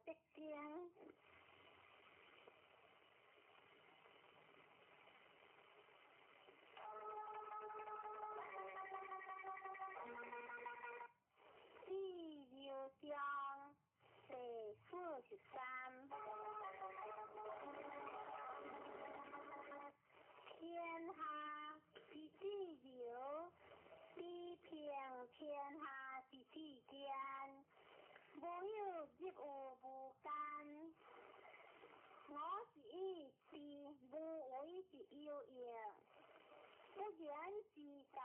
德經》第六章第43。天下之至柔，比平天下之至坚，無有入於無間。我是以知無為之有用，不言之道，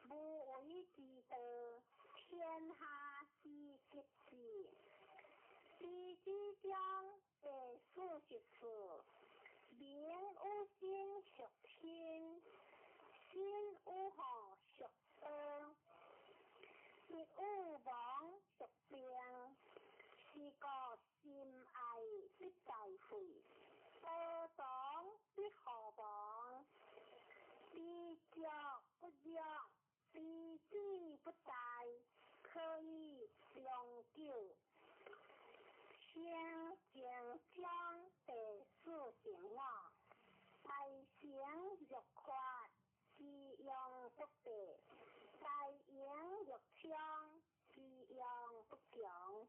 無為之道，天下之極致。知之章第44，民有心屬親，心有禍屬道，必有亡屬兵。是故心愛必在會，道當必何亡。知足不辱，知止不殆，可以長久。聖經章第45，大成若缺，其用不廢；大盈若衝，其用不窮。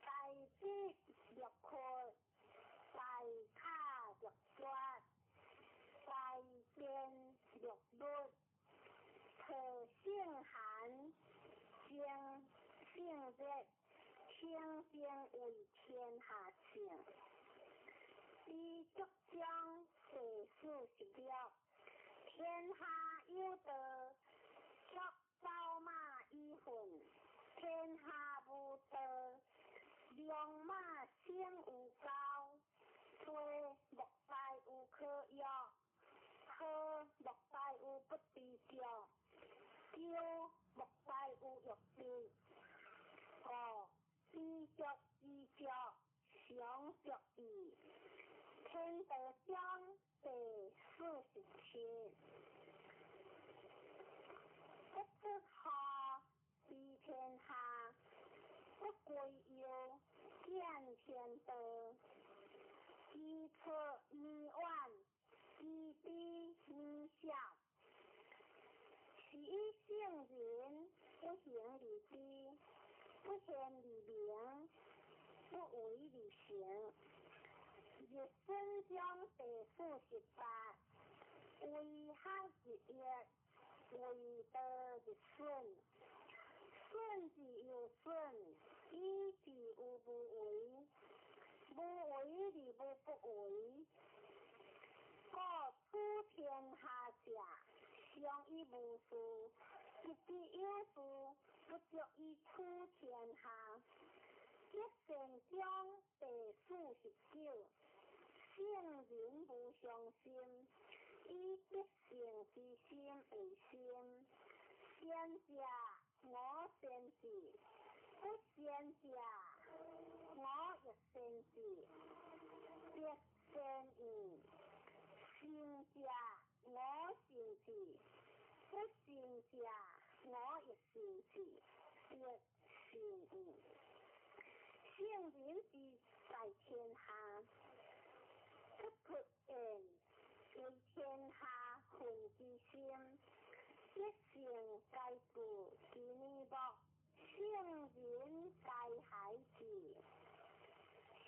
大智若闊，大巧若拙，大辯若魯。特性寒，精性熱，清淨為天下聖。知足章第46，天下有道，足走馬以奮；天下無道，良馬生有狗。吹莫大有可欲，呵莫大有不知足，鳩莫大有欲得。故知足之足，常足矣。天道章第47，不出戶，知天下；不歸右，見天道。知出彌遠，知彼彌少。是以聖人不行而知，不言而明，不為而成。日損章第48，為學日益，為道日損。損之又損，以至於無為。無為而無不為。故處天下者，常以無事；得之有事，不足以處天下。德善章第49，聖人無上心，以德性之心為心。善者我先之，不善者我亦先之。德善焉，善者我善之，不善者我亦善之。德善焉。聖人之在天下，不出言，為天下恨之心。德性皆具其耳目，聖人皆孩子。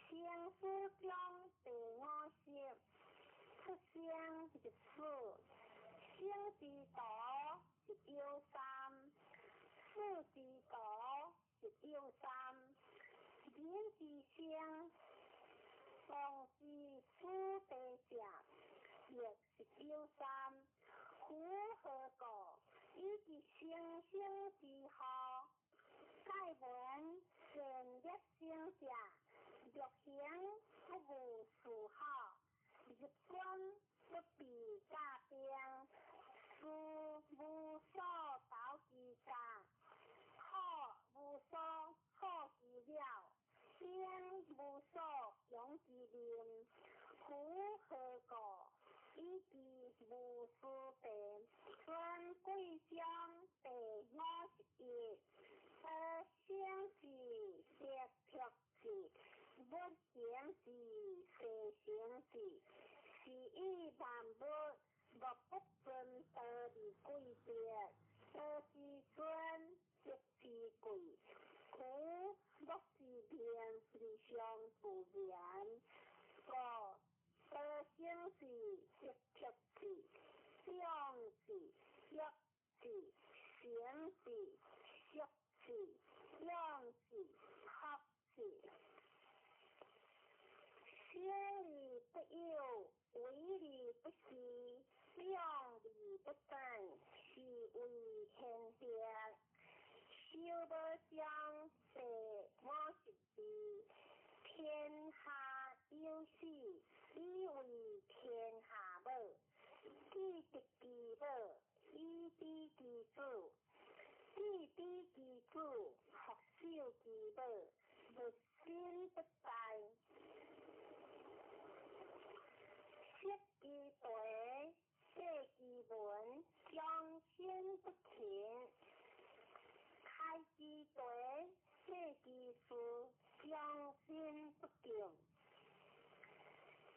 生死章第50，出生入死，生之徒一有三，死之徒一有三。人之生，當知死地者，亦是有三。夫何故？以其生生之禍，蓋聞善惡生者，欲行不務事好，入軍不避甲兵，事無所投其詐，苦無所好其了，兵無所用其民。夫何故？以其無私地。尊貴章第51，得生之，得朴之。是名而相自然。五道生是得克智、长智、欲智、行智、色智、用智、福智。小而不有，为而不恃，量而不战，是谓玄德。修无章第52，天下有死，以為天下母；既得其母，以知其子；既知其子，復守其母，勿身不殆。失其財，廢其文，終身不勤；開其財，廢其事，終身不敬。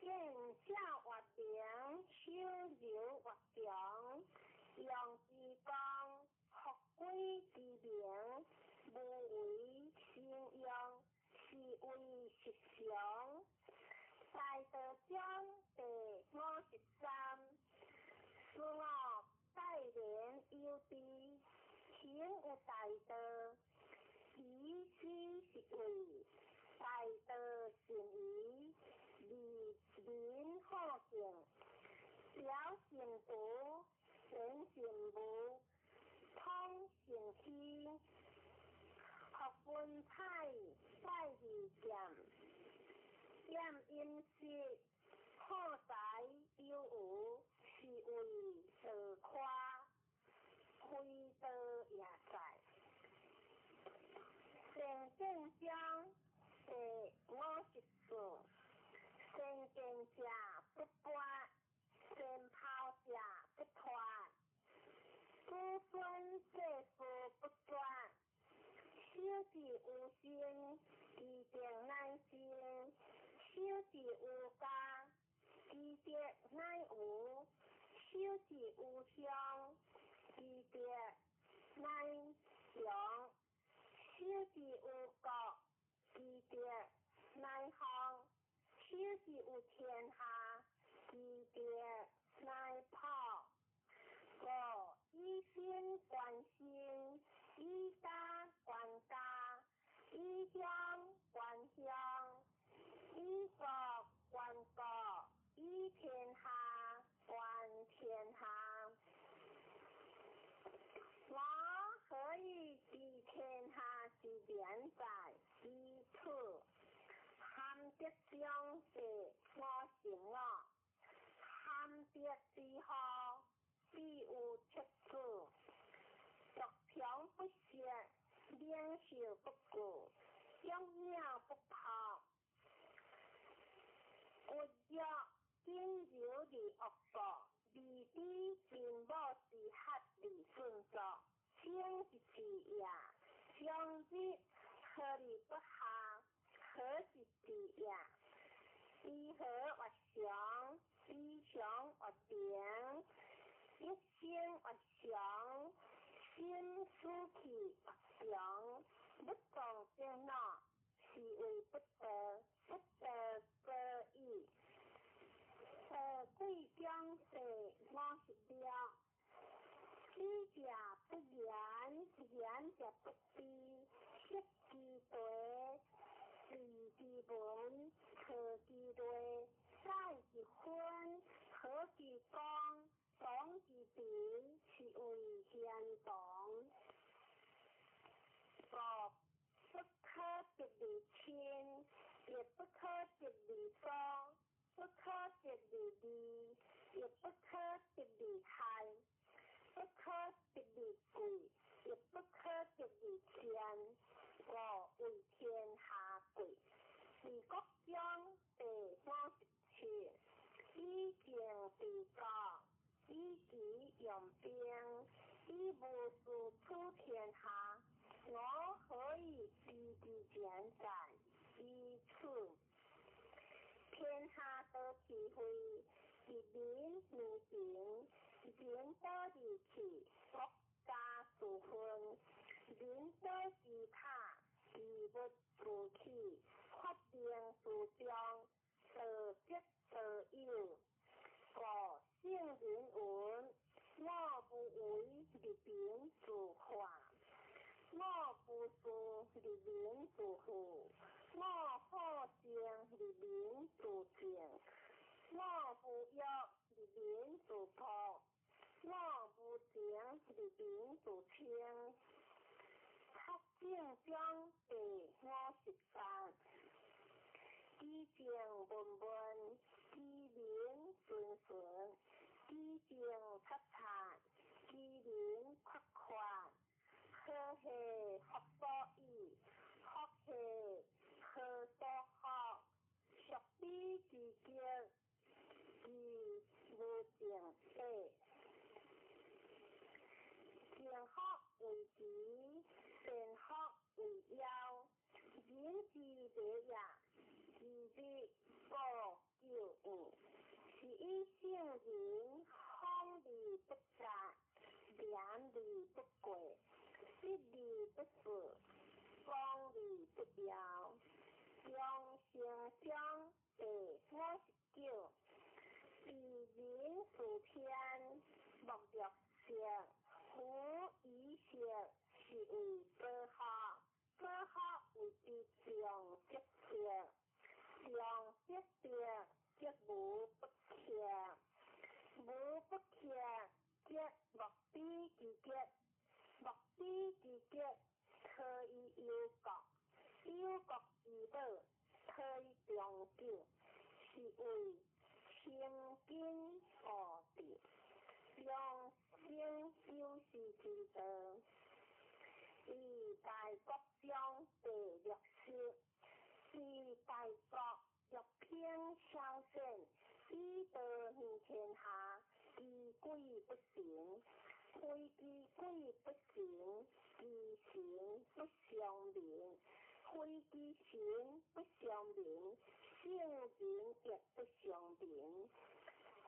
見者越明，守柔越強，用之光，復歸之明，無為生用，是謂實常。大道章第53，思我待人有知，行有大道，以此是謂大道善疑，利民好敬，表善德，顯善無，通善虛，學文采，拜二劍，厭飲食，好財有餘，是謂道誇，非道也哉。善見章第54，善見者不拔，善拋者不脫，子孫世事不絕，守之有心，其定乃生；守之有家，其德乃無；守之有鄉，其德乃強；守之有國，其德乃方；守之有天下，其德乃普。五以身觀身，以家觀家，以鄉觀鄉，以國觀國，以天下觀天下。我何以知天下之廉哉？以此含德章第55，含德之後，必有七子。獨強不息，領袖不顧，養鳥不拋，骨弱僅柔而惡國，利之父母之合而順作，生之治也。終日何而不下，何是治也？知和曰常，知常曰平，一生曰常，心思氣曰常，不動則惱，是謂不道，不道果矣。道貴章第56，知者不言，言者不知，失其財，廢其文，錯其類，改其分，和其光，黨其平，是謂賢黨。五不可得而親，亦不可得而疏，不可得而利，亦不可得而害，不可得而貴，亦不可得而賤，故謂天下貴。治國章第57，以政治國，以己用兵，以無事取天下，我何以知之廉哉？以此天下得其非，治民如平，人得而去，國家自分；人得其塔，其物自起，法令自彰，道則道有。五聖人云：我無為而民自化，我無事而民自富，我好靜而民自靜，我無欲而民自樸，我無情而民自清。學正章第53，其靜文文，其明純純，其靜察察，其明闊闊。何係福所倚？福係何所福？屬彼之極，其無盡者。正福為慈，善福為堯。人之禮也，其日故久遠。是以聖人訪而不雜，廉而不過，失而不惑，光而不耀。中成章第59，治人事天，莫若色。夫以色是謂保福，保福謂之常則色，常則色則無不克，無不克則莫比其極，莫比其極，可以憂國，憂國之寶，可以長久，是謂清謹固定。養生修士之道，以大國章第60，是大國欲平朝鮮，以道行天下，其鬼不神，非其鬼不神，其神不相明，非其神不相明，聖人亦不相明。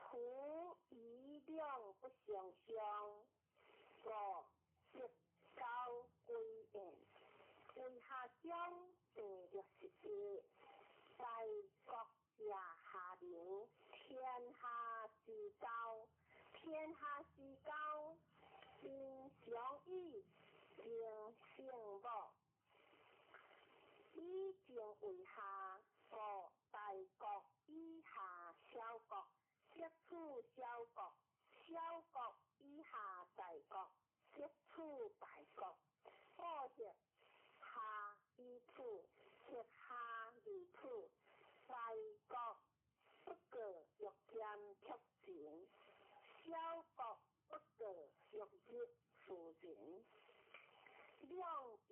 夫疑兩不相傷，故則交歸焉。為下章第61，大國者下民，天下之交，天下之交，民常以敬聖母，以政為下，故大國以下小國。則處小國，小國以下大國，則處大國。故協下以處，協下而處，大國不過欲兼卻人，小國不過欲入庶人。兩者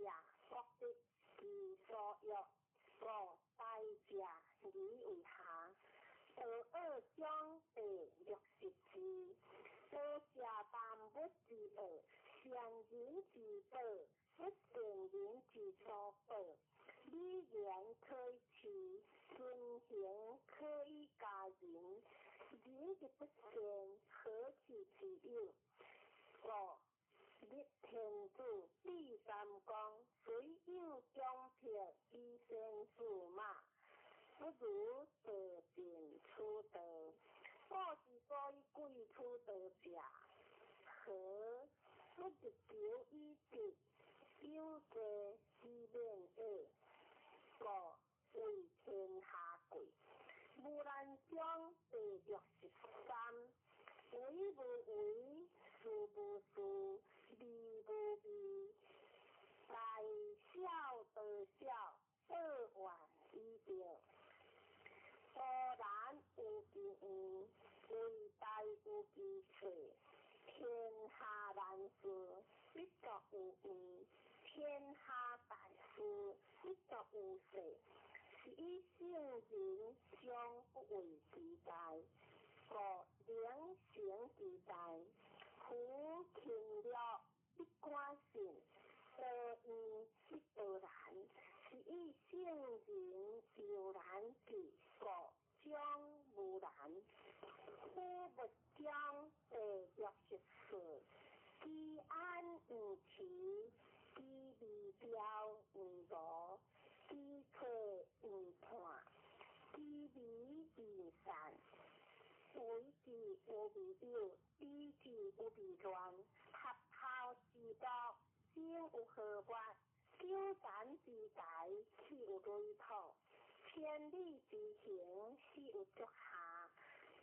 國得其所欲，故大者而為下。道惡章第64，道者萬物之惡，善人之寶，不善人之所寶。禮言可以齊，尊行可以加人。人之不善，何其之有？故立天子，立三公，雖有強迫以先駟馬，不如道盡此道。古之所以貴此道者，何不日求以得，有罪之免也？故為天下貴。無難章第63，為無為，事無事，味無味，大小道小，報怨以得。孤難有其遠，為大有其細。天下難事，必作有遠；天下大事，必作有細。是以聖人常不為其大，故能成其大。夫勤樂必寡信，多怨必多難。是以聖人猶難至，故將無難。虎物章第64，其安毋齊，其味調毋和，以義善，為之有未有，比之有未亂，合頭之樂，生有何法？糾纏之財，去有累土？千里之行，始有足下。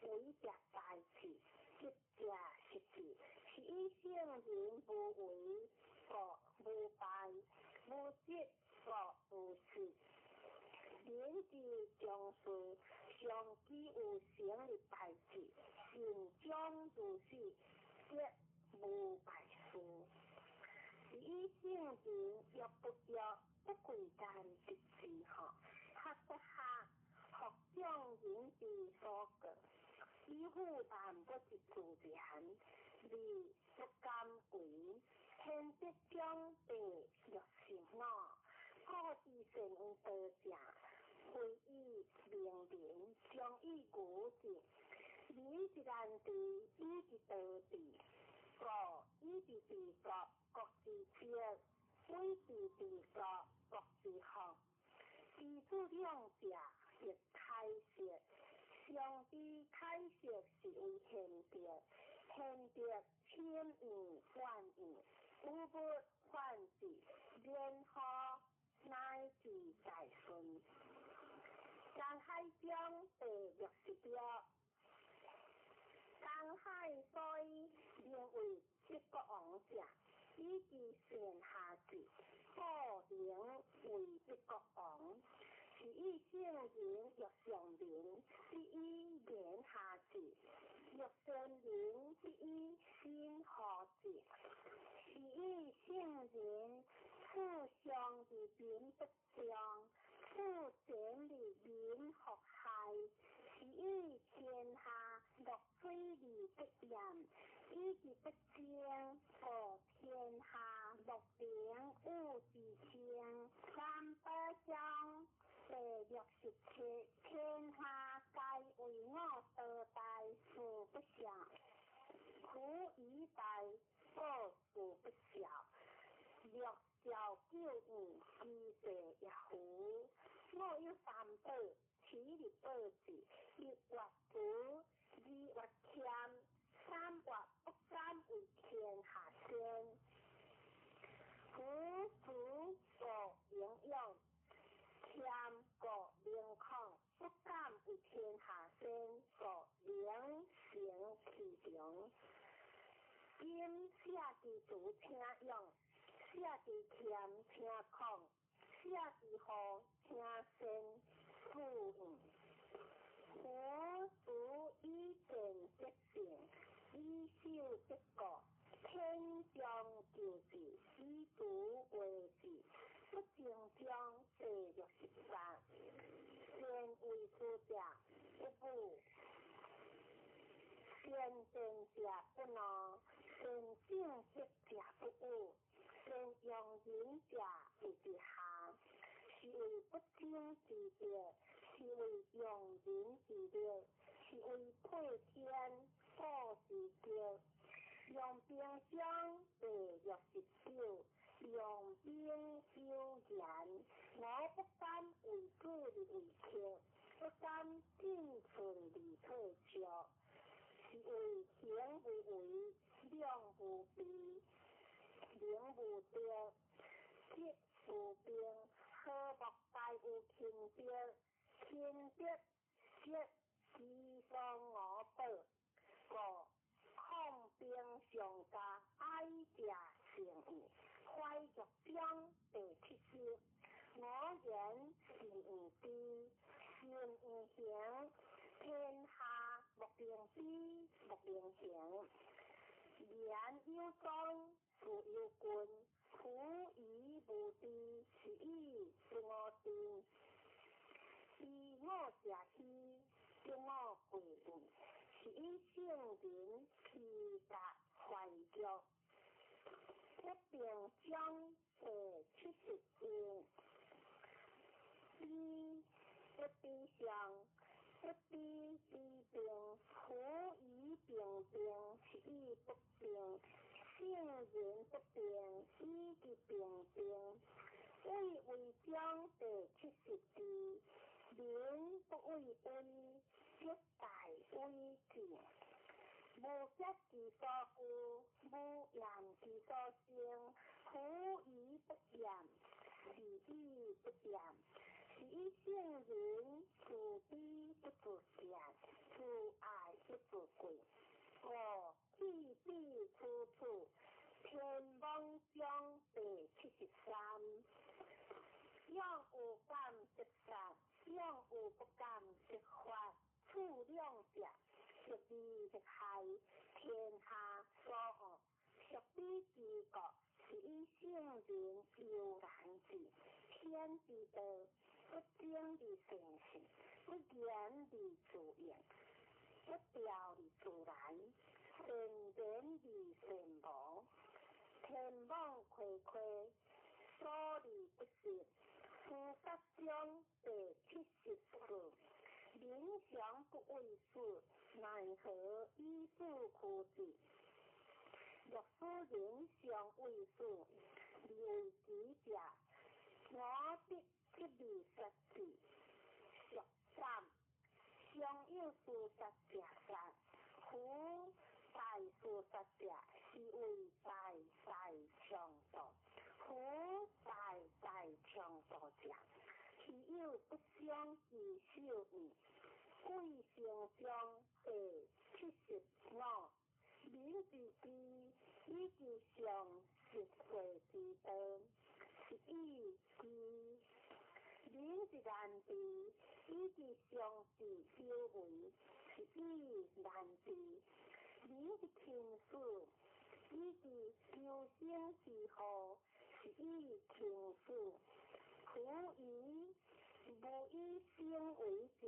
為者大智，執者失智。是以聖人無為，故無敗；無積，故無失。人之將死，常期有成的代誌，善終如始，則無敗事。是以聖人欲不欲，不貴賤得志吼，學不學，復眾人之所過，以輔萬物之自然，而不敢為。天德將第65，古之善有道者，非以明民，將以愚之。民之難治，以之多智。故以之治國，國之治；以之治國，國之福。知足量者，亦開釋。常知開釋是為賢德，賢德淺遠遠遠，有物反之，然後乃至大順。江海章第66，江海所以名為七國王者，以其善下治，故名為一國王。是以聖人欲上民，必以言下治；欲善民，必以心和治。是以聖人處上而民不爭，處賤而民復害。是以天下樂水而不淹，以其不爭，故天下樂能與之爭。三寶章第67，天下皆為我道大，事不肖；夫以大，故事不肖。六兆九遠，其地也夫。我有三寶，始日寶智，一月慈，二月謙，三月不敢為天下先。夫慈故能勇，謙故能孔，不敢為天下先，故能成其長。今舍其慈請勇，舍其謙請孔，舍其和請先，斯矣。夫慈以見得勝，以守得國。天將救治，以慈為治。不爭章第68，善為士者不武，善辯者不怒，善正直者不怙，善用人者為之下。是謂不爭之德，是謂用人之力，是謂配天古之德。陽兵章第69，陽兵有言：我不敢為主而為客，不敢進寸而退卻。是謂行無為，量無備，能無得，吉無兵，和睦大有勤德，勤德則其喪我寶，故抗兵上加愛者成矣。懷玉章第70，我言事毋知，心毋行，天下莫能比，莫能行。言有宗，事有據，夫疑無知，是以不我知。知我者希，得我貴矣。是以聖人披甲懷玉。不平章第71，比不比上，不比比平，夫以平平，是以不平。聖人不平，以其平平。畏威章第72，民不畏威，無結其所具，無厭其所生，夫疑不厭，是以不厭，是以聖人自悲不自見，自愛不自貴。五去彼處處，天網章第73。養有感則殺，養有不感則罰。處兩者，屬利則害，天下所惡。屬彼之國，是以聖人悠然智。天之道，不爭而成事，不言而自應，不調而自然，善言而善無。天網恢恢，疏而不失。司法章第74。民常不畏死，奈何以死驅之？若使人常畏死，而為己者，我必極力殺之。俗三，常有司殺者殺，夫大司殺者，是謂大大強盜。夫大大強盜者，其有不傷其手矣。鬼神章第75。民之知，以其常實會之道，是以知；民之難治，以其常治有為，是以難治；民之輕死，以其求生之禍，是以輕死。夫以無以生為者，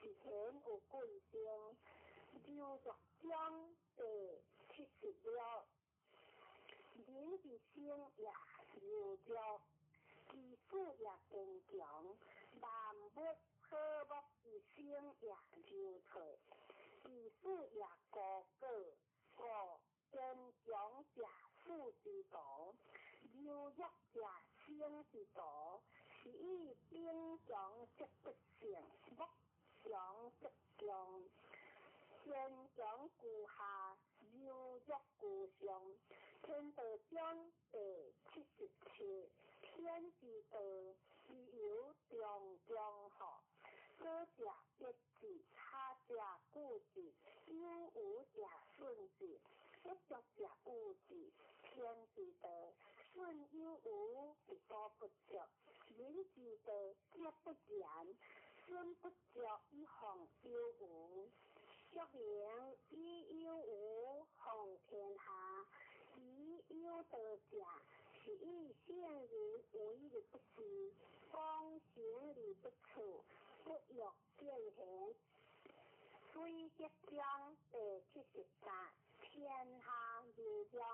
是玄有貴生。柔欲章第76。人之生也柔弱，其死也堅強。萬物和睦之生也柔脆，其死也高果。故堅強者死之徒，柔弱者生之徒。是以兵強則不勝，木強則強。堅強居下，柔弱居上。天道章第77。天之道，其猶中中乎？左者別之，下者固之，有無者順之，不足者惡之。天之道，順有無而補不足；人之道，則不然。損不足以奉有無。說明以有無奉天下，以有道者，是以聖人為而不治，躬行而不處，不欲見賢。水德章第73。天下柔弱，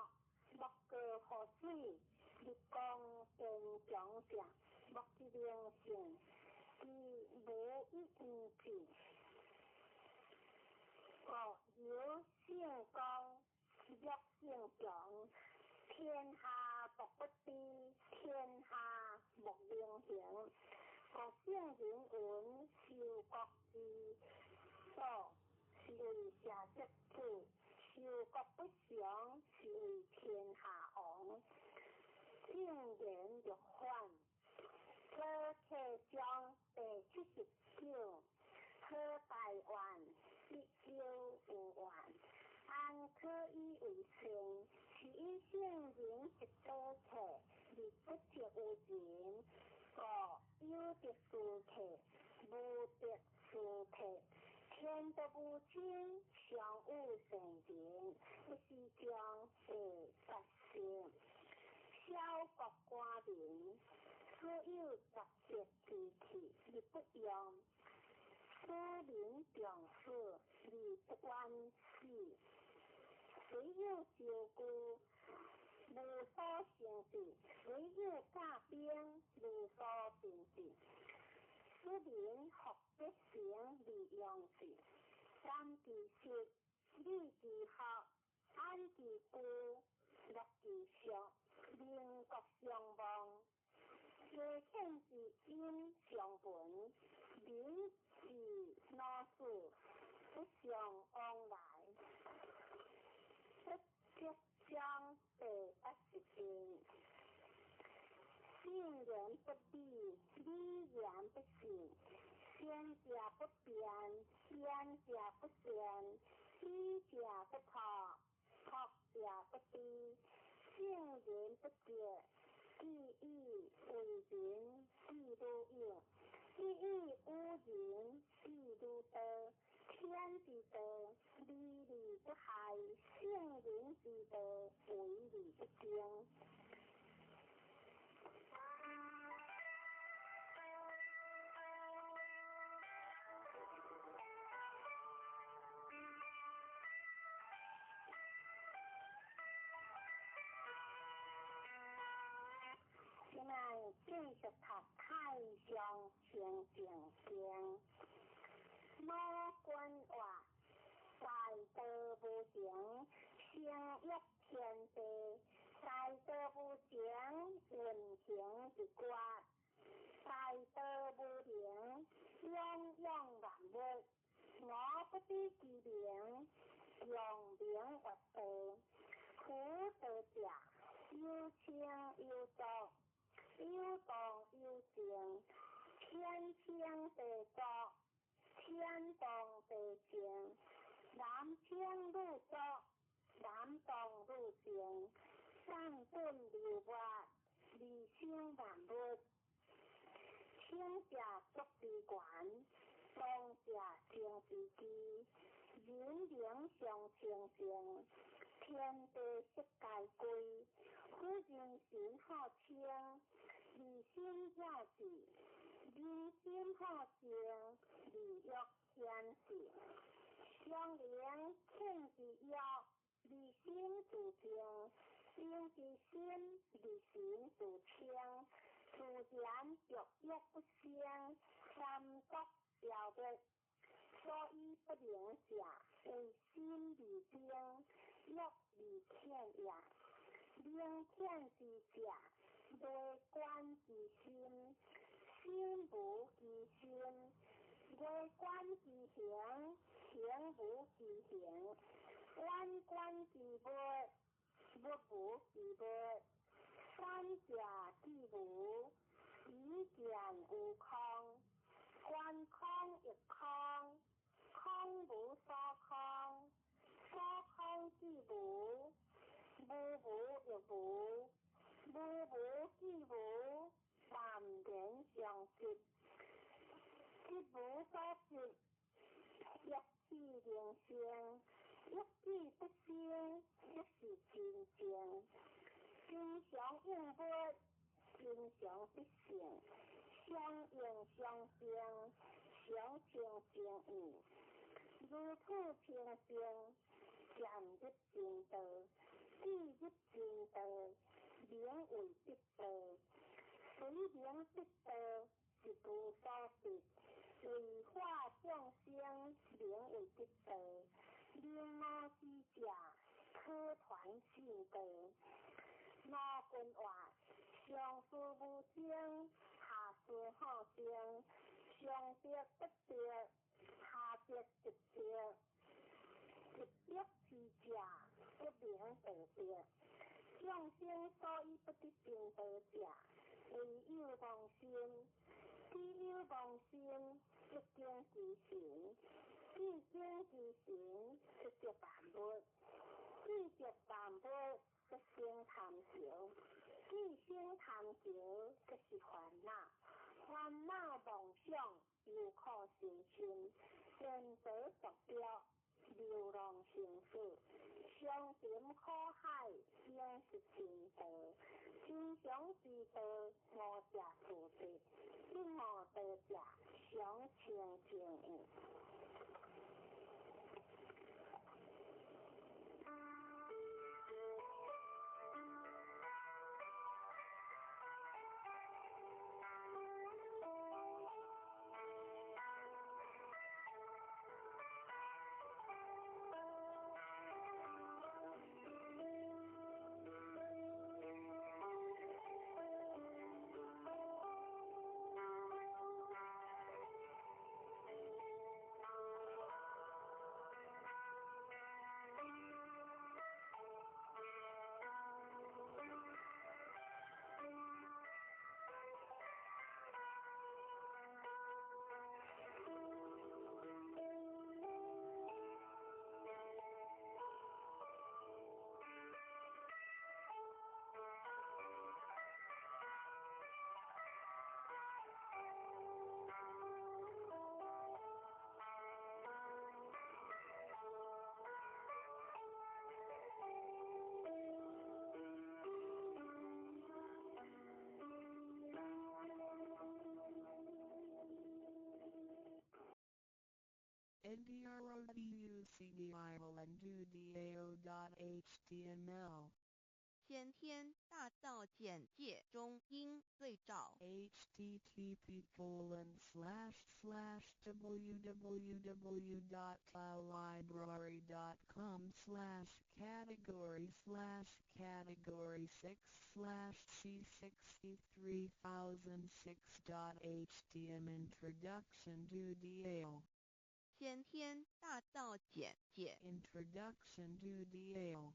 莫過乎水；日光堅強者，莫之能勝。其無以為之。故柔勝剛，弱勝強。天下莫不知，天下莫能行。故聖人云：修國之道，是為社稷主；修國不常，是為天下王。正言若反。左契章第79。好大願，必有有願。安可以為善？是以聖人一道客，而不擇有人。故有德斯客，無德斯客。天道無親，常有善人。不是章第84。小國寡民，所有雜濁之器而不用；使民重死而不遠死。雖有招具，無所成治；雖有甲兵，無所兵治。使民復百成而用之。感其實，理其學，安其居，樂其俗，民國相望。家遣之音相聞，民之老死不相往來。七章第80節。信言不立，理言不信，先者不變，先者不現，知者不託，託者不知，聖人不覺，既以為人，譬如影；既以無人，譬如道。天之道，離而不害；聖人之道，為而不爭。現在繼續讀《太上清淨經》。老君話：大道無形，生育天地；大道無形，運行一決；大道無形，養養萬物。我不知其名，用名曰道。夫道者，有清有濁，有動有靜，天清地濁，天動地靜，男清女濁，男動女靜，散頓流抹，而生萬物。清者濁之源，動者清之基，人靈相清淨，天地色皆歸。夫人心好清，而心了智；人心好靜，而欲顯示。相靈遣之欲，而心自靜；靜之心，而神自清。自然欲欲不生，三毒消滅。所以不能者，為心而精，欲而遣也。明遣之者，內觀其心，心無其心；外觀其形，形無其形；遠觀其物，物無其物。三者既無，以見有空。觀空亦空，空無所空，所空既無，無無亦無，無無既無，淡然相即，即無所執，欲起能生，欲起不生，即是真正。真常應物，真常必性，相應相生，常清淨義，如此清淨，漸入真道，既入真道，名為得道。雖名得道，實無所得。為化眾生，名為得道。明悟之者，可傳信道。老君話：上士無爭，下士好爭；上得不得，下得即得。一得之者，不名道得。眾生所以不得正道者，為有妄心。既有妄心，則經其神；既經其神，則得萬物；既得萬物，則生貪著；既生貪著，則是煩惱。煩惱妄想，憂苦生心，選擇坐標，流浪生死，相沉苦海，應是真道。真常之道，無者自得；不悟道者，常清淨義。cdao.html 先天大道簡介中應對照 http://www.taolibrary.com/category/category6/c63006.htm Introduction to Dao. 先天大道簡介 Introduction to Dao.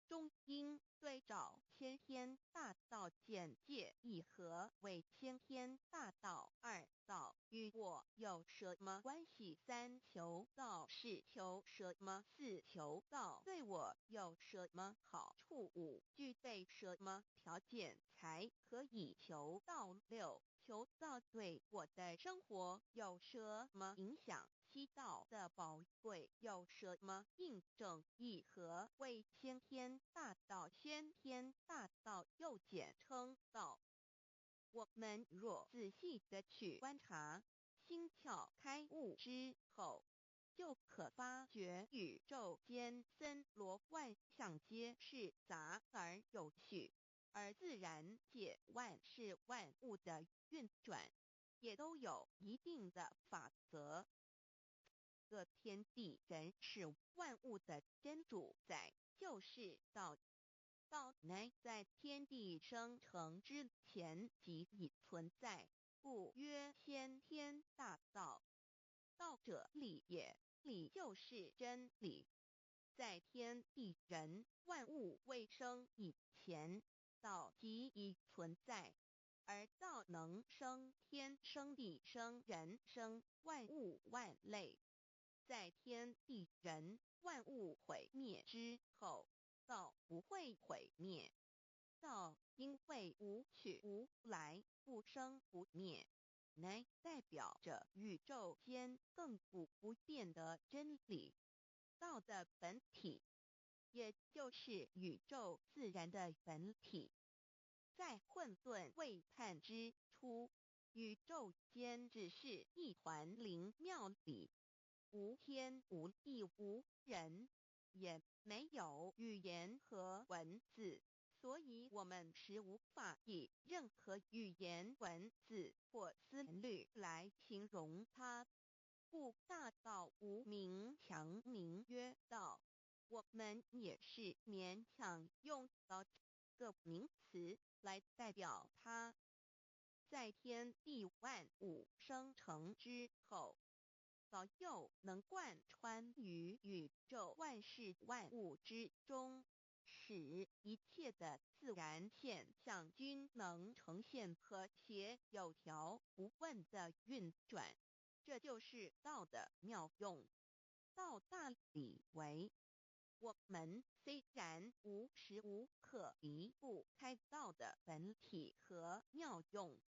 中應對照先天大道簡介一何為先天大道？二道與我有什麼關係？三求道是求什麼？四求道對我有什麼好處？五具備什麼條件才可以求道？六求道對我的生活有什麼影響？七道的寶貴有什麼印證？一何為先天大道？先天大道又簡稱道。我們若仔細的去觀察，心竅開悟之後，就可發覺宇宙間森羅萬象皆是雜而有序，而自然界萬事萬物的運轉，也都有一定的法則。這天地人事萬物的真主宰就是道，道乃在天地生成之前即已存在，故曰先天大道。道者理也，理就是真理。在天地人萬物未生以前，道即已存在，而道能生天、生地、生人、生萬物萬類。在天地人萬物毀滅之後，道不會毀滅。道因為無去無來，不生不滅，乃代表着宇宙間亙古不變的真理。道的本體，也就是宇宙自然的本體，在混沌未判之初，宇宙間只是一團靈妙理。無天無地無人，也沒有語言和文字，所以我們實無法以任何語言文字或思慮來形容它。故大道無名強名曰道，我們也是勉強用道這個名詞來代表它。在天地萬物生成之後，道又能貫穿於宇宙萬事萬物之中，使一切的自然現象均能呈現和諧有條不紊的運轉。這就是道的妙用。道大理為，我們雖然無時無刻離不開道的本體和妙用，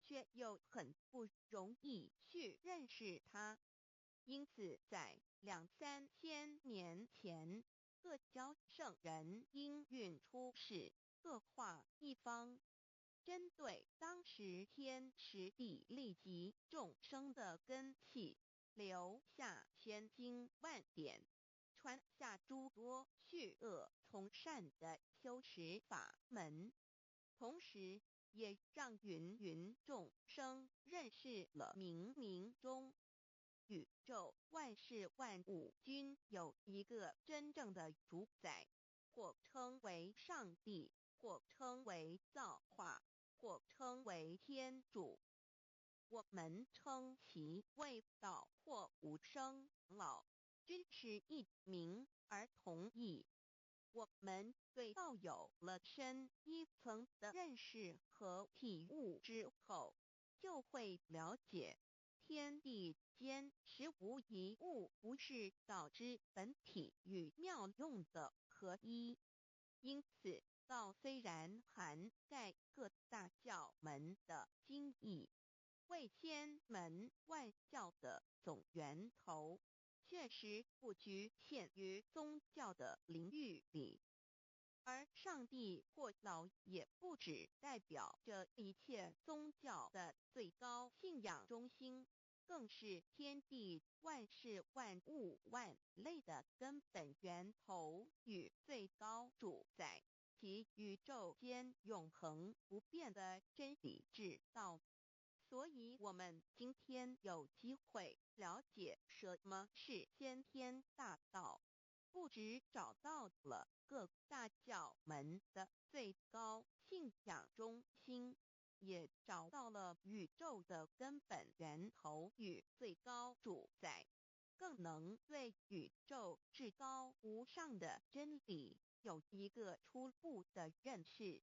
卻又很不容易去認識它。因此，在兩三千年前，各教聖人應運出世，各化一方，針對當時天時地利及眾生的根器，留下千經萬典，傳下諸多去惡從善的修持法門，同時也讓芸芸眾生認識了冥冥中宇宙萬事萬物均有一個真正的主宰，或稱為上帝，或稱為造化，或稱為天主。我們稱其為道或無生老，均是異名而同義。我們對道有了深一層的認識和體悟之後，就會了解天地間實無一物不是道之本體與妙用的合一。因此，道雖然涵蓋各大教門的精義，為千門萬教的總源頭，確實不局限於宗教的領域裡。而上帝或老也不只代表着一切宗教的最高信仰中心。更是天地萬事萬物萬類的根本源頭與最高主宰，及宇宙間永恆不變的真理之道。所以，我們今天有機會了解什麼是先天大道，不只找到了各大教門的最高信仰中心，也找到了宇宙的根本源頭與最高主宰，更能對宇宙至高無上的真理有一個初步的認識。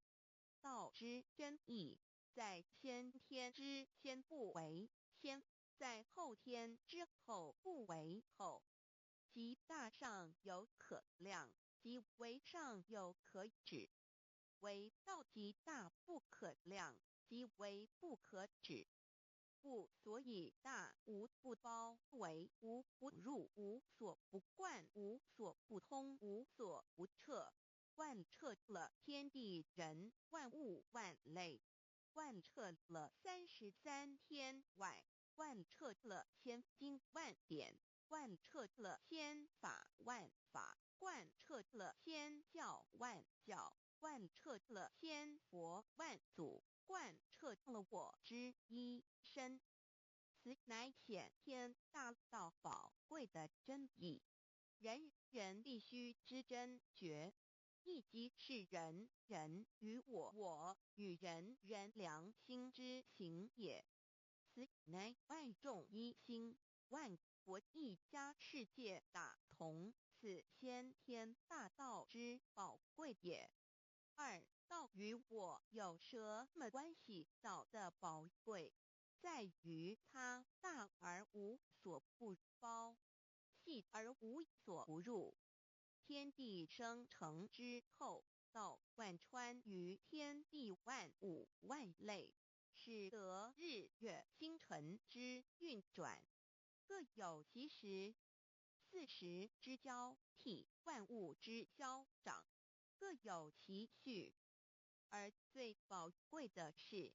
道之真義，在先天之先不為先，在後天之後不為後。極大上有可量，極微上有可指。惟道極大不可量，極微不可指。故所以大無不包，微無不入，無所不貫，無所不通，無所不徹，貫徹了天地人萬物萬類，貫徹了33天外，貫徹了千經萬典，貫徹了千法萬法，貫徹了千教萬教，貫徹了千佛萬祖，貫徹了我之一身。此乃先天大道寶貴的真義，人人必須知真覺，亦即是人人與我我與人人良心之行也。此乃萬眾一心，萬國一家，世界大同，此先天大道之寶貴也。二，道與我有什麼關係？道的寶貴在於它大而無所不包，細而無所不入。天地生成之後，道貫穿於天地萬物萬類，使得日月星辰之運轉各有其時，四時之交替，萬物之消長，各有其序。而最寶貴的是，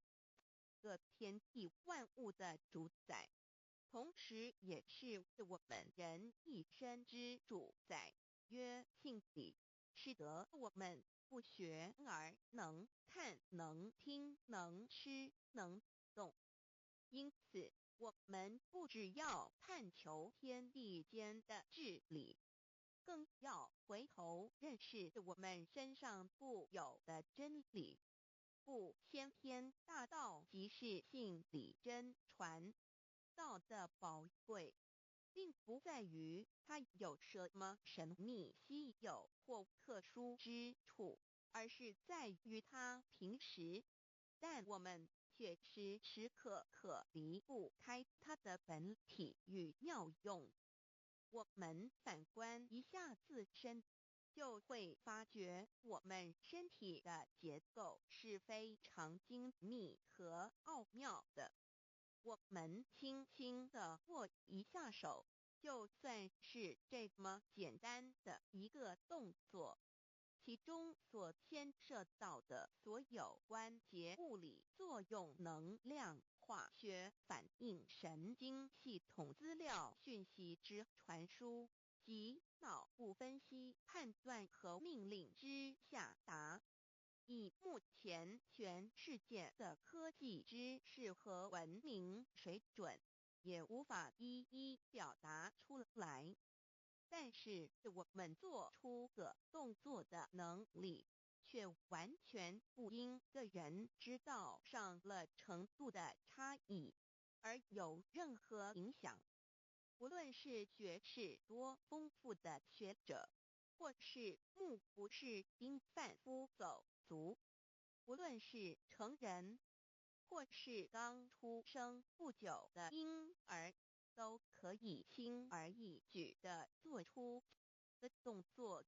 個天地萬物的主宰，同時也是我們人一身之主宰，曰性理，使得我們不學而能看、能聽、能吃、能動。因此，我們不只要探求天地間的治理，更要回頭認識我們身上固有的真理。故先天大道即是性理真傳。道的寶貴，並不在於它有什麼神秘稀有或特殊之處，而是在於它平實，但我們卻時時刻刻離不開它的本體與妙用。我們反觀一下自身，就會發覺我們身體的結構是非常精密和奧妙的。我們輕輕地握一下手，就算是這麼簡單的一個動作，其中所牽涉到的所有關節物理作用、能量、化學反應、神經系統資料訊息之傳輸及腦部分析判斷和命令之下達，以目前全世界的科技知識和文明水準，也無法一一表達出來。但是我們做出個動作的能力，卻完全不因個人知道上了程度的差異而有任何影響。無論是學識多豐富的學者，或是目不識丁販夫走卒，無論是成人，或是剛出生不久的嬰兒，都可以輕而易舉地做出的動作。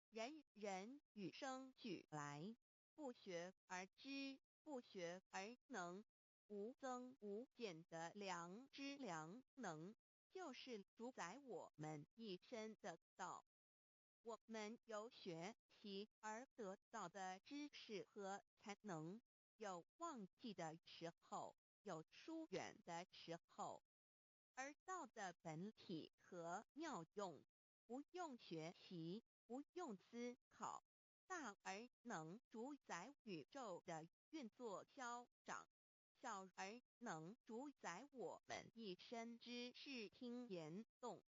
人人與生俱來，不學而知，不學而能，無增無減的良知良能，就是主宰我們一身的道。我們由學習而得到的知識和才能，有忘記的時候，有疏遠的時候。而道的本體和妙用，不用學習，不用思考，大而能主宰宇宙的運作消長，小而能主宰我們一身之視聽言動。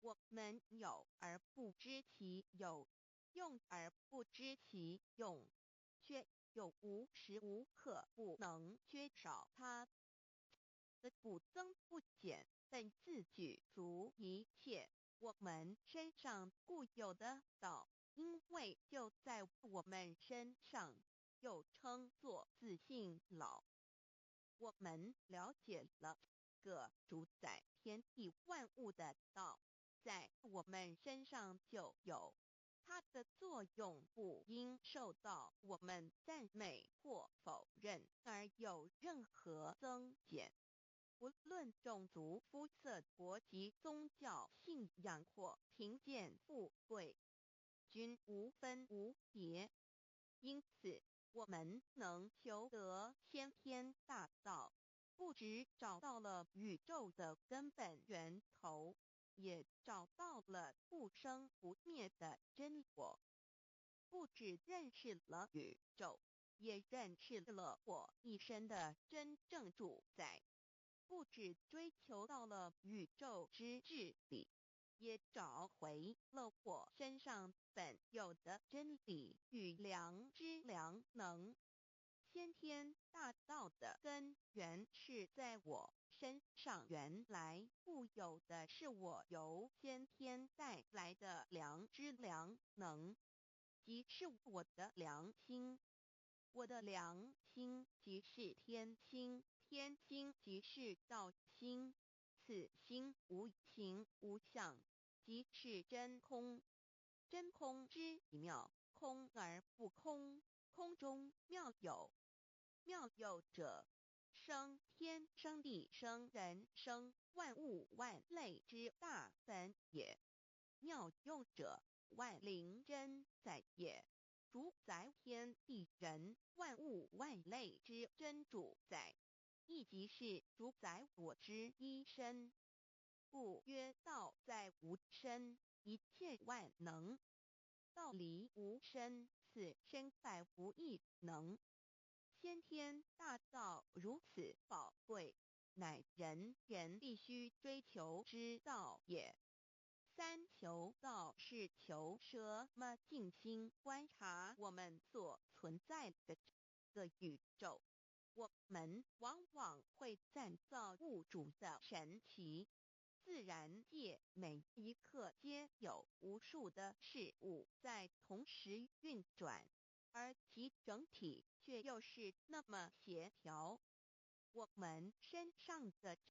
我們有而不知其有，用而不知其用，卻又無時無刻不能缺少它。的不增不減，本自具足一切。我們身上固有的道，因為就在我們身上，又稱作自性老。我們了解了個主宰天地萬物的道，在我們身上就有。它的作用不應受到我們讚美或否認而有任何增減。不論種族、膚色、國籍、宗教信仰或貧賤富貴，均無分無別。因此，我們能求得先天大道，不只找到了宇宙的根本源頭，也找到了不生不滅的真我。不只認識了宇宙，也認識了我一身的真正主宰。不只追求到了宇宙之至理，也找回了我身上本有的真理與良知良能。先天大道的根源是在我身上原來固有的，是我由先天帶來的良知良能，即是我的良心。我的良心即是天心，天心即是道心，此心無形無相，即是真空。真空之妙，空而不空，空中妙有。妙有者，生天生地生人生萬物萬類之大本也。妙用者，萬靈真在也。主宰天地人萬物萬類之真主宰，亦即是主宰我之一身。故曰道在吾身，一切萬能。道離吾身，此身百無一能。先天大道如此寶貴，乃人人必須追求之道也。三求道是求什麼？靜心觀察我們所存在的這個宇宙，我們往往會讚造物主的神奇。自然界每一刻皆有無數的事物在同時運轉，而其整體卻又是那麼協調。我們身上的這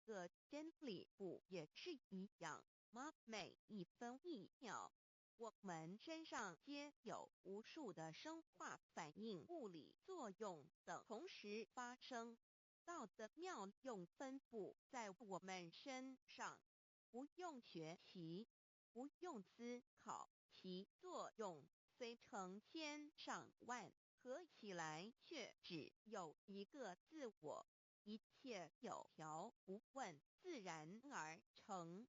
個真理不也是一樣嗎？每一分一秒，我們身上皆有無數的生化反應、物理作用等同時發生。道的妙用分布在我們身上，不用學習，不用思考，其作用雖成千上萬，合起來卻只有一個自我，一切有條不紊，自然而成。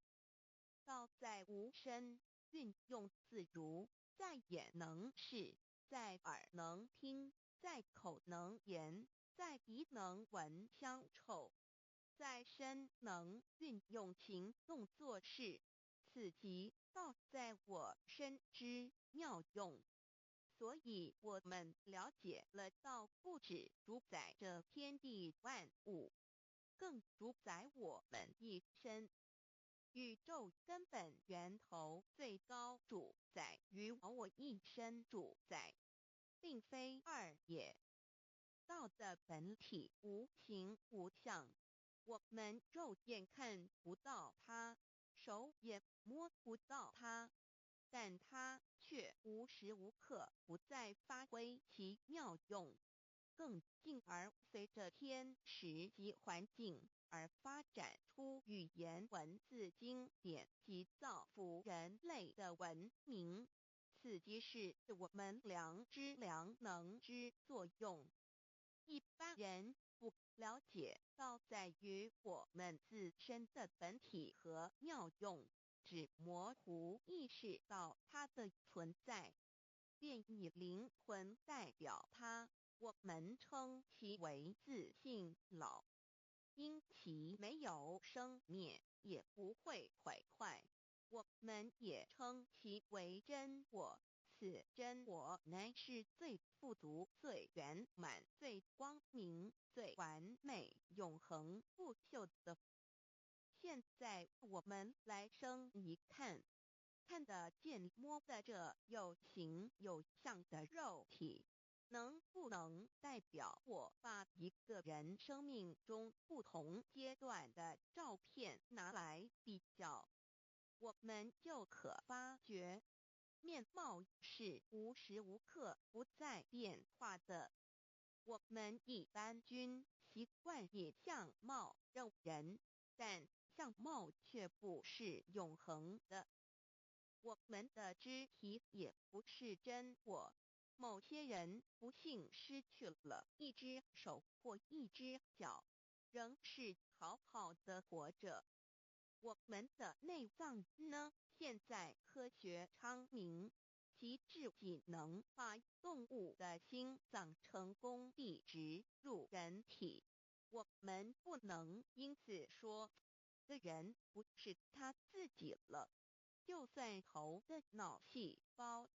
道在吾身，運用自如，在眼能視，在耳能聽，在口能言，在鼻能聞香臭，在身能運用行動做事，此即道在我身之妙用。所以我們了解了道不只主宰著天地萬物，更主宰我們一身。宇宙根本源頭最高主宰與我一身主宰，並非二也。道的本體無形無相，我們肉眼看不到它，手也摸不到它，但它卻無時無刻不在發揮其妙用，更進而隨著天時及環境而發展出語言文字經典及造福人類的文明。此即是我們良知良能之作用。一般人不了解道在於我們自身的本體和妙用，只模糊意識到它的存在，便以靈魂代表它，我們稱其為自性老。因其沒有生滅，也不會毀壞，我們也稱其為真我。此真我乃是最富足、最圓滿、最光明、最完美、永恆不朽的。現在我們來生一看，看得見、摸得著有形有相的肉體，能不能代表我把一個人生命中不同階段的照片拿來比較，我們就可發覺，面貌是無時無刻不在變化的。我們一般均習慣以相貌認人，但相貌卻不是永恆的。我們的肢體也不是真我。某些人不幸失去了一隻手或一隻腳，仍是好好的活着。我們的內臟呢？現在科學昌明，其至僅能把動物的心臟成功地植入人體。我們不能因此說，的人不是他自己了。就算頭的腦細胞，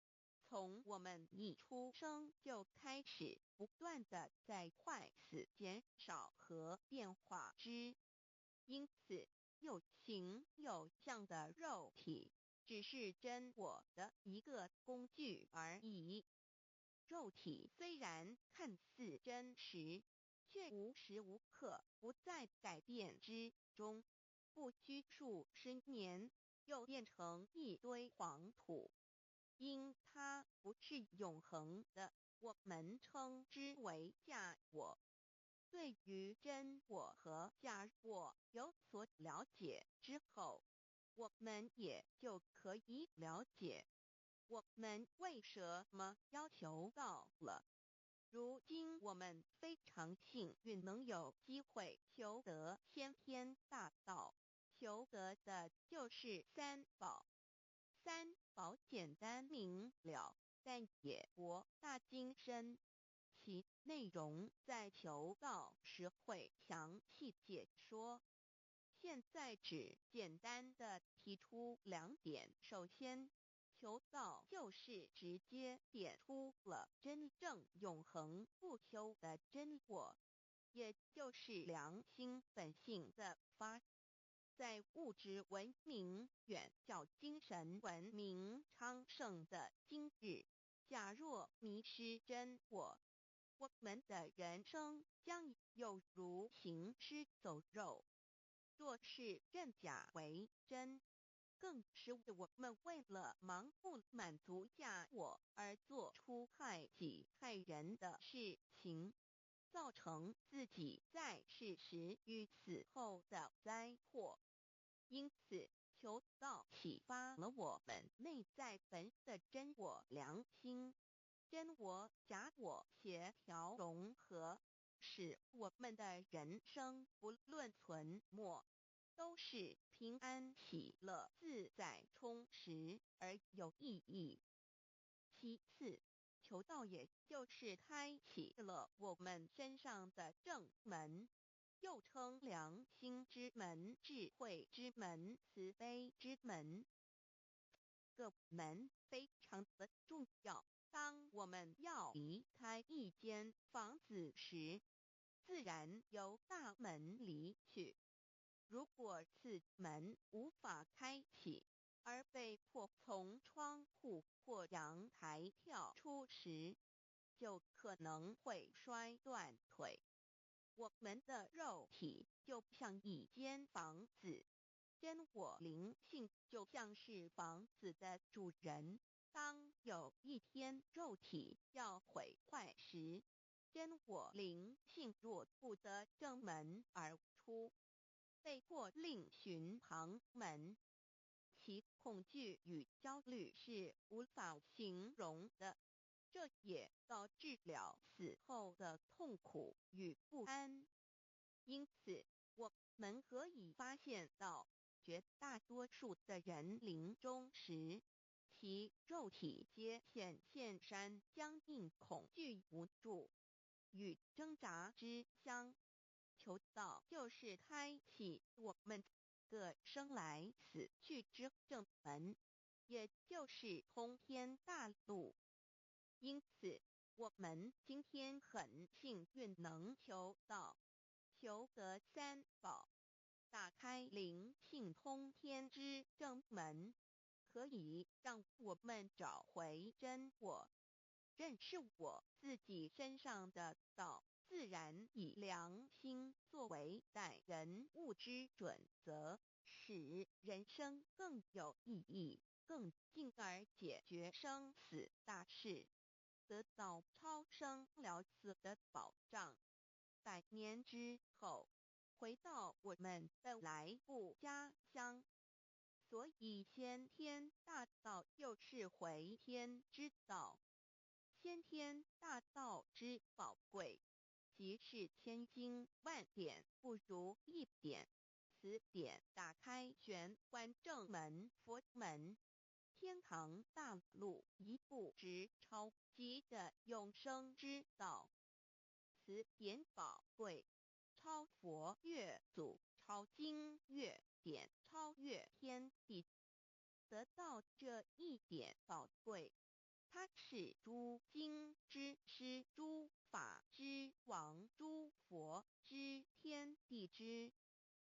從我們一出生就開始不斷地在壞死、減少和變化之。因此，有形有相的肉體，只是真我的一個工具而已。肉體雖然看似真實，卻無時無刻不在改變之中，不拘數十年，又變成一堆黃土。因它不是永恆的，我們稱之為假我。對於真我和假我有所了解之後，我們也就可以了解我們為什麼要求道了。如今我們非常幸運能有機會求得先天大道，求得的就是三寶。三寶簡單明了，但也博大精深。其內容在求道時會詳細解說。現在只簡單的提出兩點。首先，求道就是直接點出了真正永恆不朽的真我，也就是良心本性的發。在物質文明遠較精神文明昌盛的今日，假若迷失真我，我們的人生將猶如行屍走肉。若是認假為真，更是我們為了盲目滿足假我而做出害己害人的事情，造成自己在世時與死後的災禍。因此，求道啟發了我們內在本的真我良心，真我假我協調融合，使我們的人生不論存沒，都是平安喜樂、自在充實而有意義。其次，求道也就是開啟了我們身上的正門，又稱良心之門、智慧之門、慈悲之門。個門非常的重要。當我們要離開一間房子時，自然由大門離去。如果此門無法開啟，而被迫從窗戶或陽台跳出時，就可能會摔斷腿。我們的肉體就像一間房子，真我靈性就像是房子的主人。當有一天肉體要毀壞時，真我靈性若不得正門而出，被迫另尋旁門，其恐懼與焦慮是無法形容的。這也導致了死後的痛苦與不安。因此，我們可以發現到，絕大多數的人臨終時，其肉體皆顯現山僵硬、恐懼、無助與掙扎之相。求道就是開啟我們個生來死去之正門，也就是通天大路。因此，我們今天很幸運能求道，求得三寶，打開靈性通天之正門，可以讓我們找回真我，認識我自己身上的道，自然以良心作為待人物之準則，使人生更有意義，更進而解決生死大事，得到超生了死的保障。百年之後，回到我們本來故家鄉。所以先天大道又是回天之道。先天大道之寶貴，即是千經萬典不如一點。此點打開玄關正門佛門，天堂大路一步直超級的永生之道。此點寶貴，超佛越祖，超經越典，超越天地。得到這一點寶貴，它是諸經之師，諸法之王，諸佛之天地之，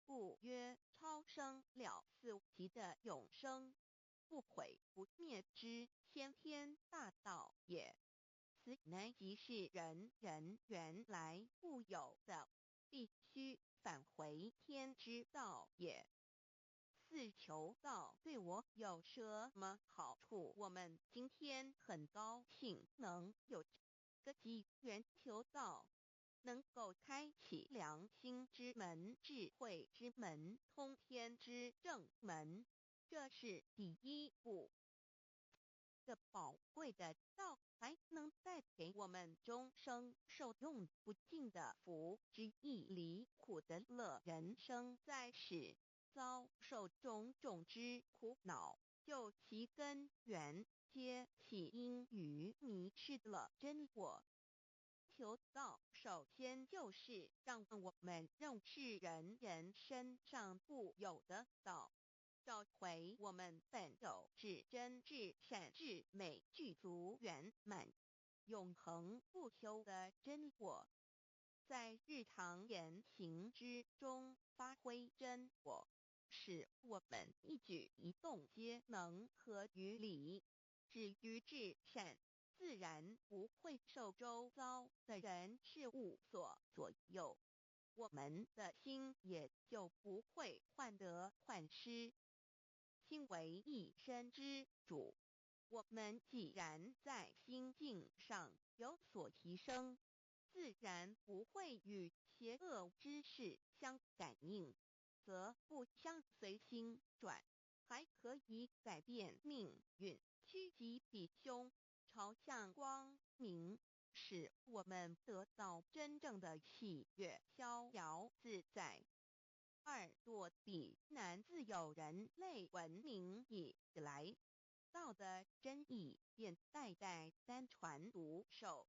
故曰超生了死級的永生，不毀不滅之先天大道也。此乃即是人人原來固有的，必須返回天之道也。四求道對我有什麼好處？我們今天很高興能有這個機緣求道，能夠開啟良心之門、智慧之門、通天之正門，這是第一步。這寶貴的道還能帶給我們終生受用不盡的福之意離苦得樂。人生在世，遭受種種之苦惱，究其根源，皆起因於迷失了真我。求道首先就是讓我們認識人人身上固有的道，找回我們本有至真至善至美具足圓滿、永恆不朽的真我，在日常言行之中發揮真我，使我們一舉一動皆能合於理，止於至善，自然不會受周遭的人事物所左右，我們的心也就不會患得患失。心為一身之主，我們既然在心境上有所提升，自然不會與邪惡之事相感應，則不相隨心轉，還可以改變命運，趨吉避凶，朝向光明，使我們得到真正的喜悅、逍遙自在。二躲避難自有人類文明以來，道的真義便代代單傳獨授，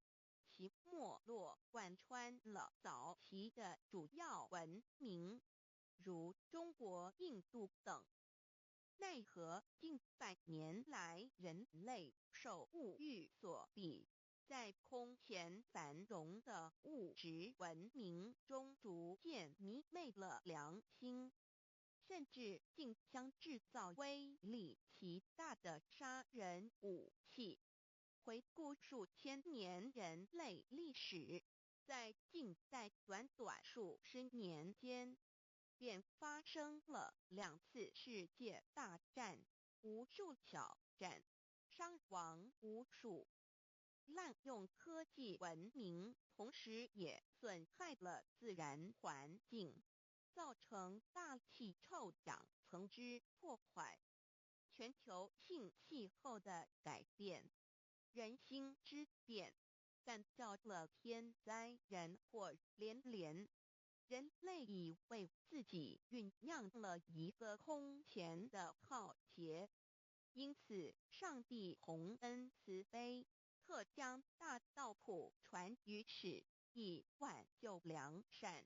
其脈絡貫穿了早期的主要文明，如中國、印度等。奈何近百年來，人類受物欲所蔽，在空前繁榮的物質文明中，逐漸迷昧了良心，甚至競相製造威力極大的殺人武器。回顧數千年人類歷史，在近代短短數十年間，便發生了兩次世界大戰，無數小戰，傷亡無數。濫用科技文明，同時也損害了自然環境，造成大氣臭氧層之破壞，全球性氣候的改變。人心之變，但到了天災人禍連連，人類已為自己醞釀了一個空前的浩劫。因此，上帝宏恩慈悲，特將大道普傳於世，以挽救良善。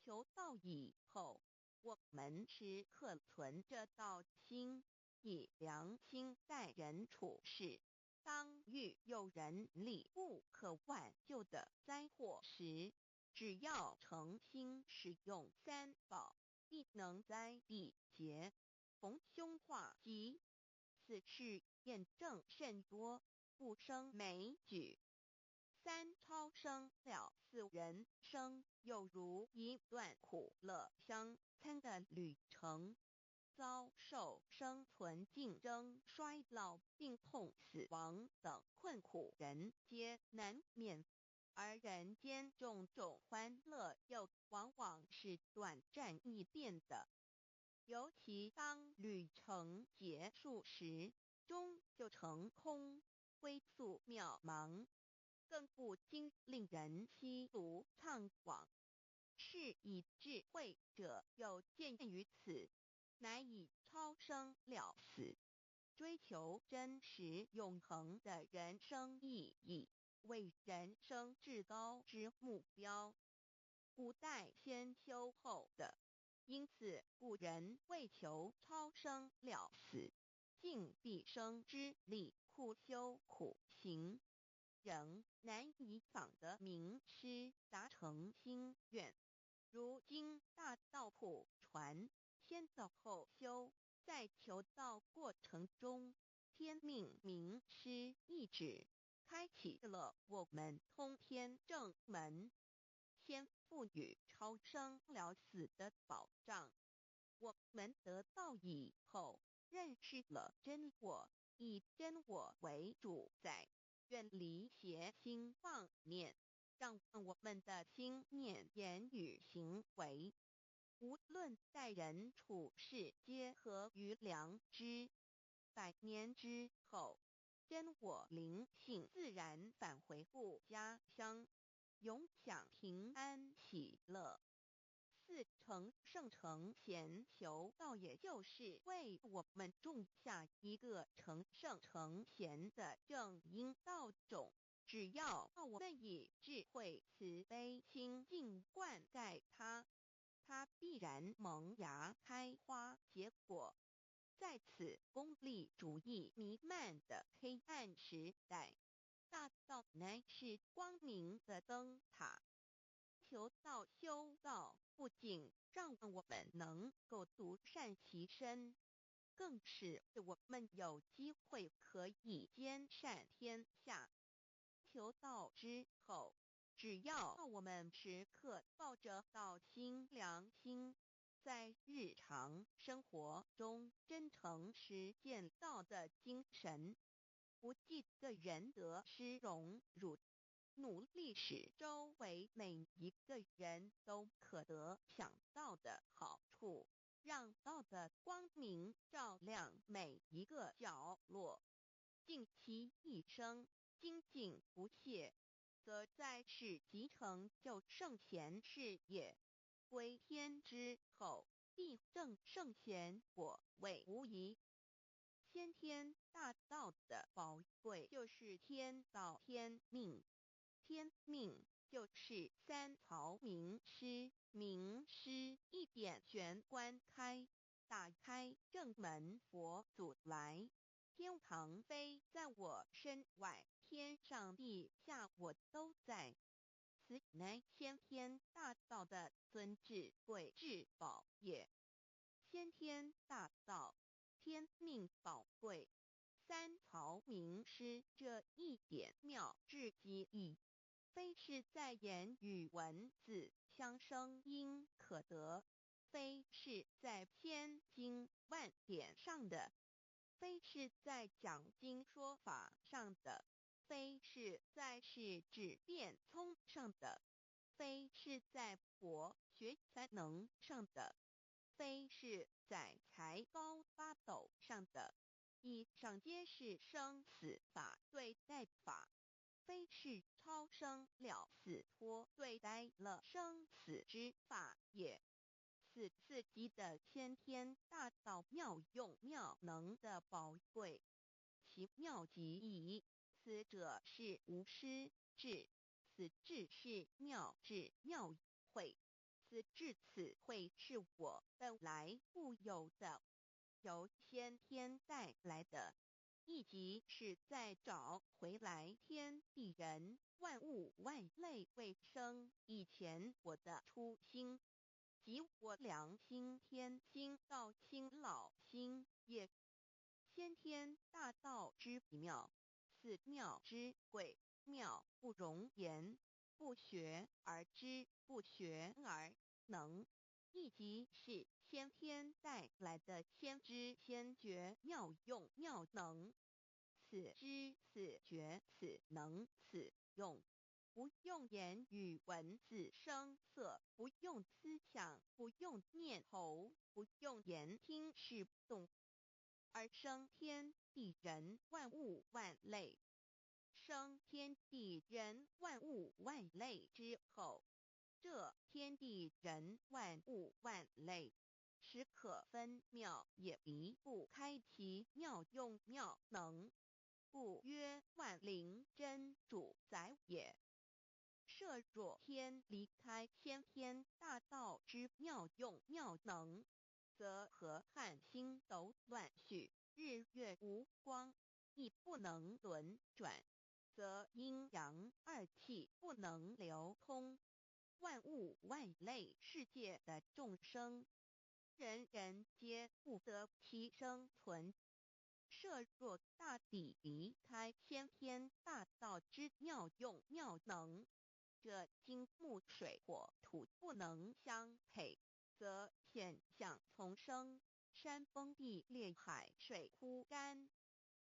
求道以後，我們時刻存着道心，以良心待人處事。當遇有人力不可挽救的災禍時，只要誠心使用三寶，必能災避劫，逢凶化吉。此事驗證甚多，不勝枚舉。三超生了死人生，猶如一段苦樂相參的旅程，遭受生存競爭、衰老、病痛、死亡等困苦，人皆難免。而人間種種歡樂又往往是短暫易變的，尤其當旅程結束時，終究成空，歸宿渺茫，更不禁令人唏噓悵惘。是以智慧者有見於此，乃以超生了死，追求真實永恆的人生意義，為人生至高之目標。古代先修後得，因此古人為求超生了死，盡畢生之力苦修苦行，仍難以訪得明師，達成心願。如今大道普傳，先道後修，在求道過程中，天命明師一指，開啟了我們通天正門，先賦予超生了死的保障。我們得道以後，認識了真我，以真我為主宰，遠離邪心妄念，讓我們的心念、言語、行為，無論待人處事，皆合於良知。百年之後，真我靈性自然返回故家鄉，永享平安喜樂。四成聖成賢求道，也就是為我們種下一個成聖成賢的正因道種。只要我們以智慧慈悲清淨灌溉它，它必然萌芽開花結果。在此功利主義彌漫的黑暗時代，大道乃是光明的燈塔。求道修道，不僅讓我們能夠獨善其身，更使我們有機會可以兼善天下。求道之後，只要我們時刻抱着道心良心，在日常生活中真誠實踐道的精神，不計個人得失榮辱，努力使周圍每一個人都可得享道的好處，讓道的光明照亮每一個角落，盡其一生，精進不懈，則在世即成就聖賢事業。歸天之後，必證聖賢果位無疑。先天大道的寶貴就是天道天命，天命就是三曹名師，名師一點玄關開，打開正門佛祖來。天堂非在我身外，天上地下我都在。此乃先天大道的尊至貴至寶也。先天大道，天命寶貴，三曹名師這一點妙至極矣，非是在言語文字相聲音可得，非是在千經萬典上的，非是在講經說法上的，非是在世智辯聰上的，非是在博學才能上的，非是在才高八斗上的，以上皆是生死法對待法，非是超生了死脫對待了生死之法也。此四極的先天大道妙用妙能的寶貴，其妙極矣。此者是無師智，此智是妙智妙慧，此智此慧是我本來固有的，由先天帶來的，亦即是再找回來天地人萬物萬類未生以前我的初心，即我良心天心道心老心也。先天大道之妙，此妙之貴，妙不容言，不學而知，不學而能。亦即是先天帶來的先知先覺妙用妙能，此知此覺此能此用，不用言語文字聲色，不用思想，不用念頭，不用言聽視動，而生天地人萬物萬類。生天地人萬物萬類之後，這天地人萬物萬類，時可分秒也離不開其妙用妙能，故曰萬靈真主宰也。設若天離開先天大道之妙用妙能，則河漢星斗亂序，日月無光，亦不能輪轉，則陰陽二氣不能流通。萬物萬類世界的眾生，人人皆不得其生存。設若大地離開先天大道之妙用妙能，這金木水火土不能相配，則險象叢生，山崩地裂，海水枯乾，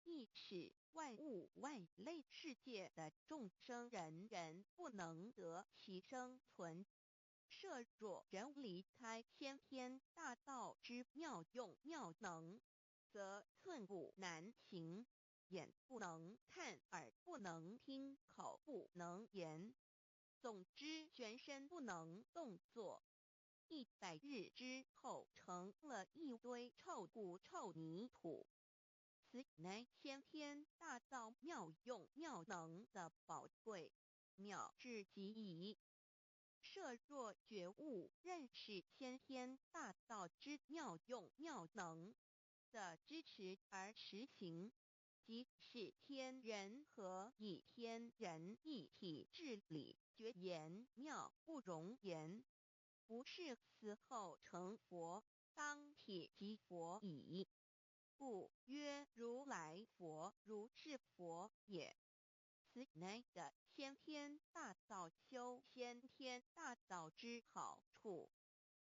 亦使萬物萬類世界的眾生人人不能得其生存。設若人離開先天大道之妙用妙能，則寸步難行，眼不能看，耳不能聽，口不能言，總之全身不能動作。100日之後，成了一堆臭骨臭泥土。此乃先天大道妙用妙能的寶貴，妙至極矣。設若覺悟認識先天大道之妙用妙能的支持而實行，即是天人合一、天人一體之理，絕言妙不容言。不是死後成佛，當體即佛矣。故曰如來佛，如是佛也。此乃的先天大道修先天大道之好處。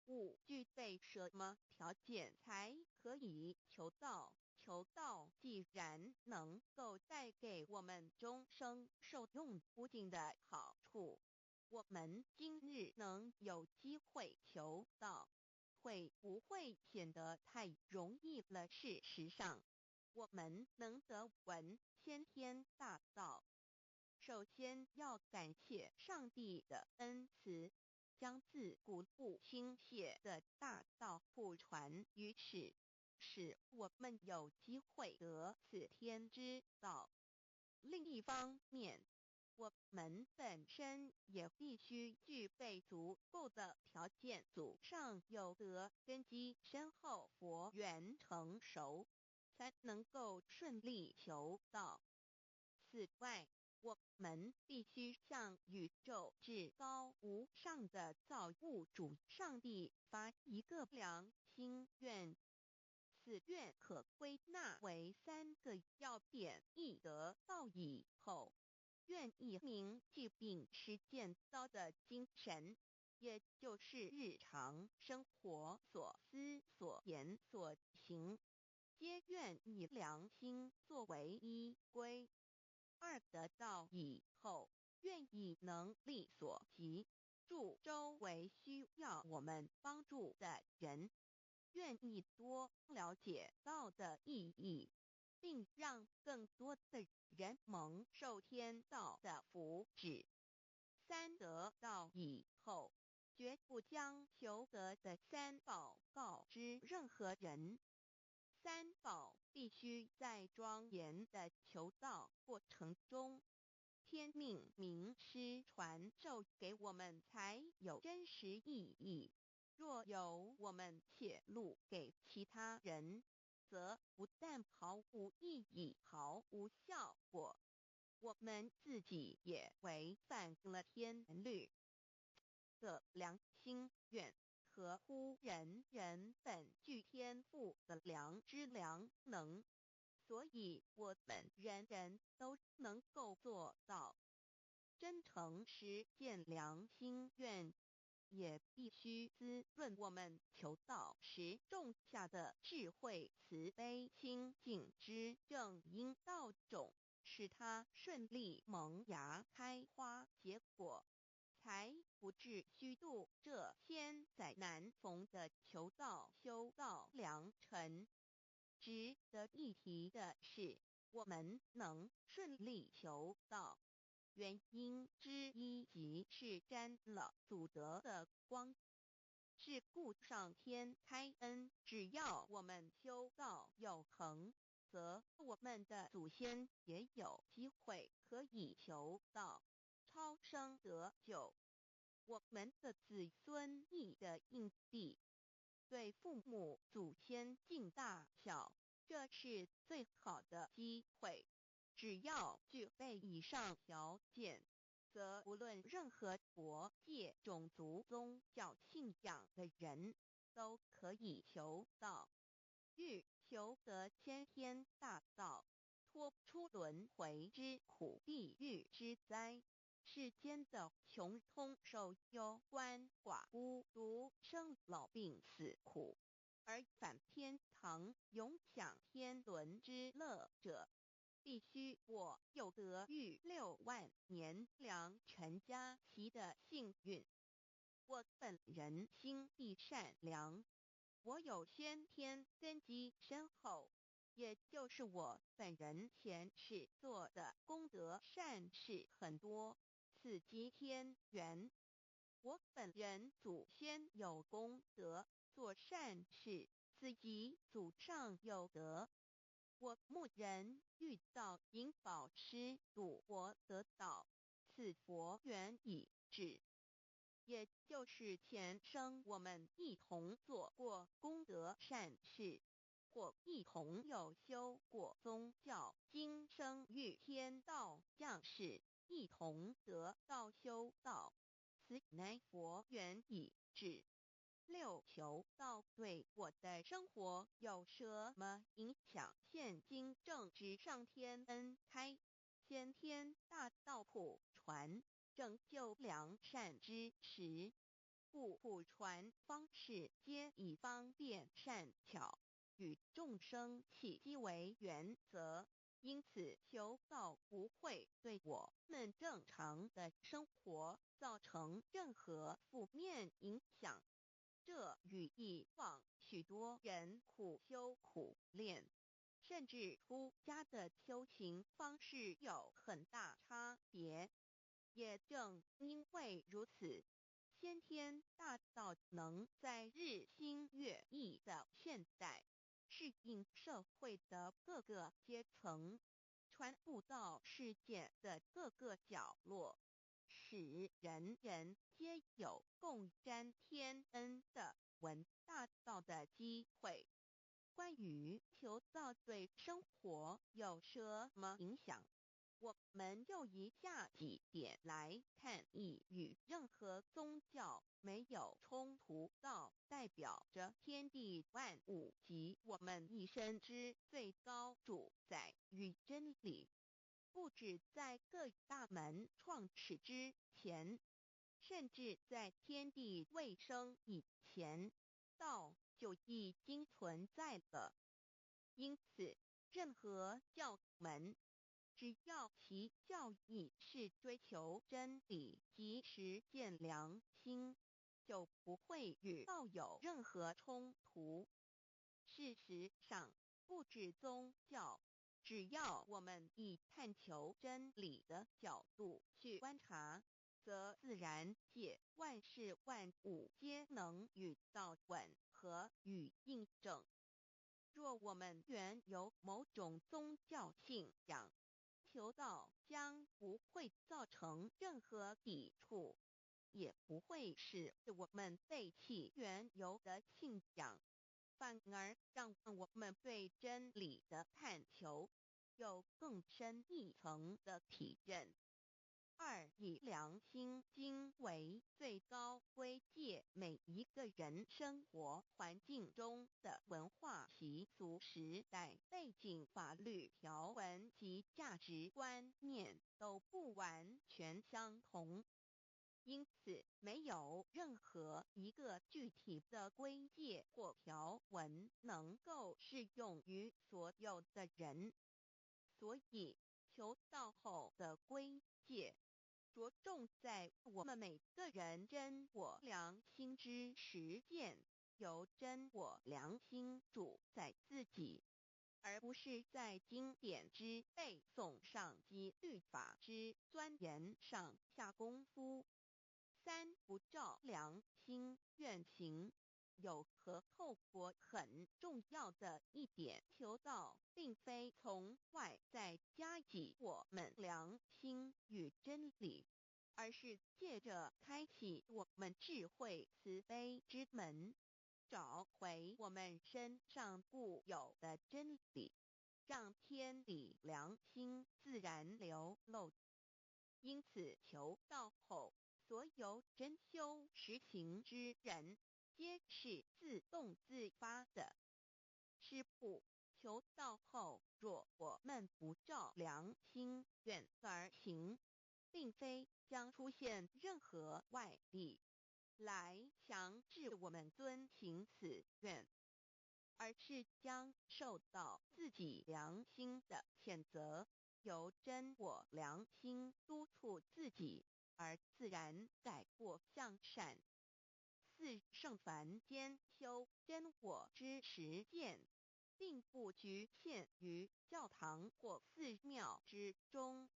五具備什麼條件才可以求道？求道既然能夠帶給我們終生受用不盡的好處，我們今日能有機會求道，會不會顯得太容易了？事實上，我們能得聞先天大道，首先要感謝上帝的恩慈，將自古不傾瀉的大道普傳於世，使我們有機會得此天之道。另一方面，我們本身也必須具備足夠的條件，祖上有德，根基深厚，佛緣成熟，才能夠順利求道。此外，我們必須向宇宙至高無上的造物主上帝發一個良心願。此願可歸納為三個要點：一得道以後，願意銘記並實踐道的精神，也就是日常生活所思所言所行，皆願以良心作為依歸。二得道以後，願以能力所及，助周圍需要我們幫助的人，願意多了解道的意義。并讓更多的人蒙受天道的福祉。三得道以後，絕不將求得的三寶告知任何人。三寶必須在莊嚴的求道過程中，天命明師傳授給我們才有真實意義。若由我們洩露給其他人，則不但毫無意義、毫無效果，我們自己也違反了天律。這良心願合乎人人本具天賦的良知良能，所以我們人人都能夠做到真誠實踐良心願，也必須滋潤我們求道時種下的智慧、慈悲、清淨之正因道種，使它順利萌芽、開花、結果，才不致虛度這千載難逢的求道修道良辰。值得一提的是，我們能順利求道，原因之一即是沾了祖德的光。是故上天開恩，只要我們修道有恆，則我們的祖先也有機會可以求道，超生得救。我們的子孫亦得應地，對父母祖先盡大孝，這是最好的機會。只要具備以上條件，則無論任何國界、種族、宗教信仰的人，都可以求道，欲求得先天大道，脫出輪迴之苦、地獄之災。世間的窮通受憂鰥寡孤獨生老病死苦，而返天堂永享天倫之樂者，必須我有得遇6萬年良辰佳期的幸運。我本人心地善良，我有先天根基深厚，也就是我本人前世做的功德善事很多，此即天緣。我本人祖先有功德，做善事，此即祖上有德。我牧人遇到引寶師度我得道，此佛緣已至。也就是前生我們一同做過功德善事，或一同有修過宗教，今生遇天道降世，一同得道修道，此乃佛緣已至。六求道對我的生活有什麼影響？現今正值上天恩開，先天大道普傳，拯救良善之時，故普傳方式皆以方便善巧與眾生契機為原則，因此求道不會對我們正常的生活造成任何負面影響。這與以往許多人苦修苦練，甚至出家的修行方式有很大差別。也正因為如此，先天大道能在日新月異的現代，適應社會的各個階層，傳布到世界的各個角落，使人人皆有共沾天恩的聞大道的機會。關於求道對生活有什麼影響，我們就以下幾點來看：一、與任何宗教沒有衝突，道代表着天地萬物及我們一生之最高主宰與真理。不止在各大門創始之前，甚至在天地未生以前，道就已經存在了。因此，任何教門，只要其教義是追求真理及實踐良心，就不會與道有任何衝突。事實上，不止宗教，只要我們以探求真理的角度去觀察，則自然界萬事萬物皆能與道吻合與印證。若我們原有某種宗教信仰，求道將不會造成任何抵觸，也不會使我們背棄原有的信仰，反而讓我們對真理的探求有更深一層的體認。二、以良心經為最高規誡，每一個人生活環境中的文化習俗、時代背景、法律條文及價值觀念都不完全相同，因此沒有任何一個具體的規誡或條文能夠適用於所有的人。所以，求道後的規誡，着重在我們每個人真我良心之實踐，由真我良心主宰自己，而不是在經典之背誦上及律法之鑽研上下功夫。三、不照良心願行，有何後果？很重要的一點，求道並非從外在加給我們良心與真理，而是借著開啟我們智慧慈悲之門，找回我們身上固有的真理，讓天理良心自然流露。因此，求道後，所有真修實行之人，皆是自動自發的。是故，求道後，若我們不照良心願而行，並非將出現任何外力來強制我們遵行此願，而是將受到自己良心的譴責，由真我良心督促自己，而自然改過向善。四、聖凡間修真我之實踐，並不局限於教堂或寺廟之中。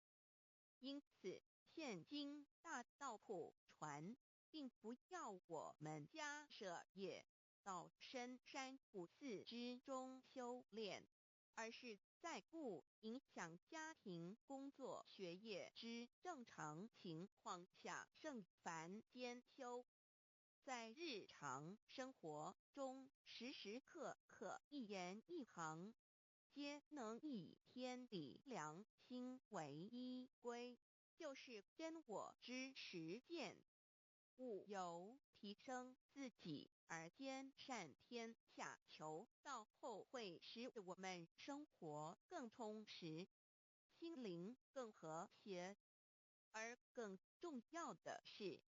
因此，現今大道普傳，並不要我們家捨業到深山古寺之中修煉，而是在不影響家庭、工作、學業之正常情況下，聖凡間修。在日常生活中，時時刻刻一言一行，皆能以天理良心為依歸，就是真我之實踐。五、由提升自己而兼善天下，求道後會使我們生活更充實，心靈更和諧，而更重要的是，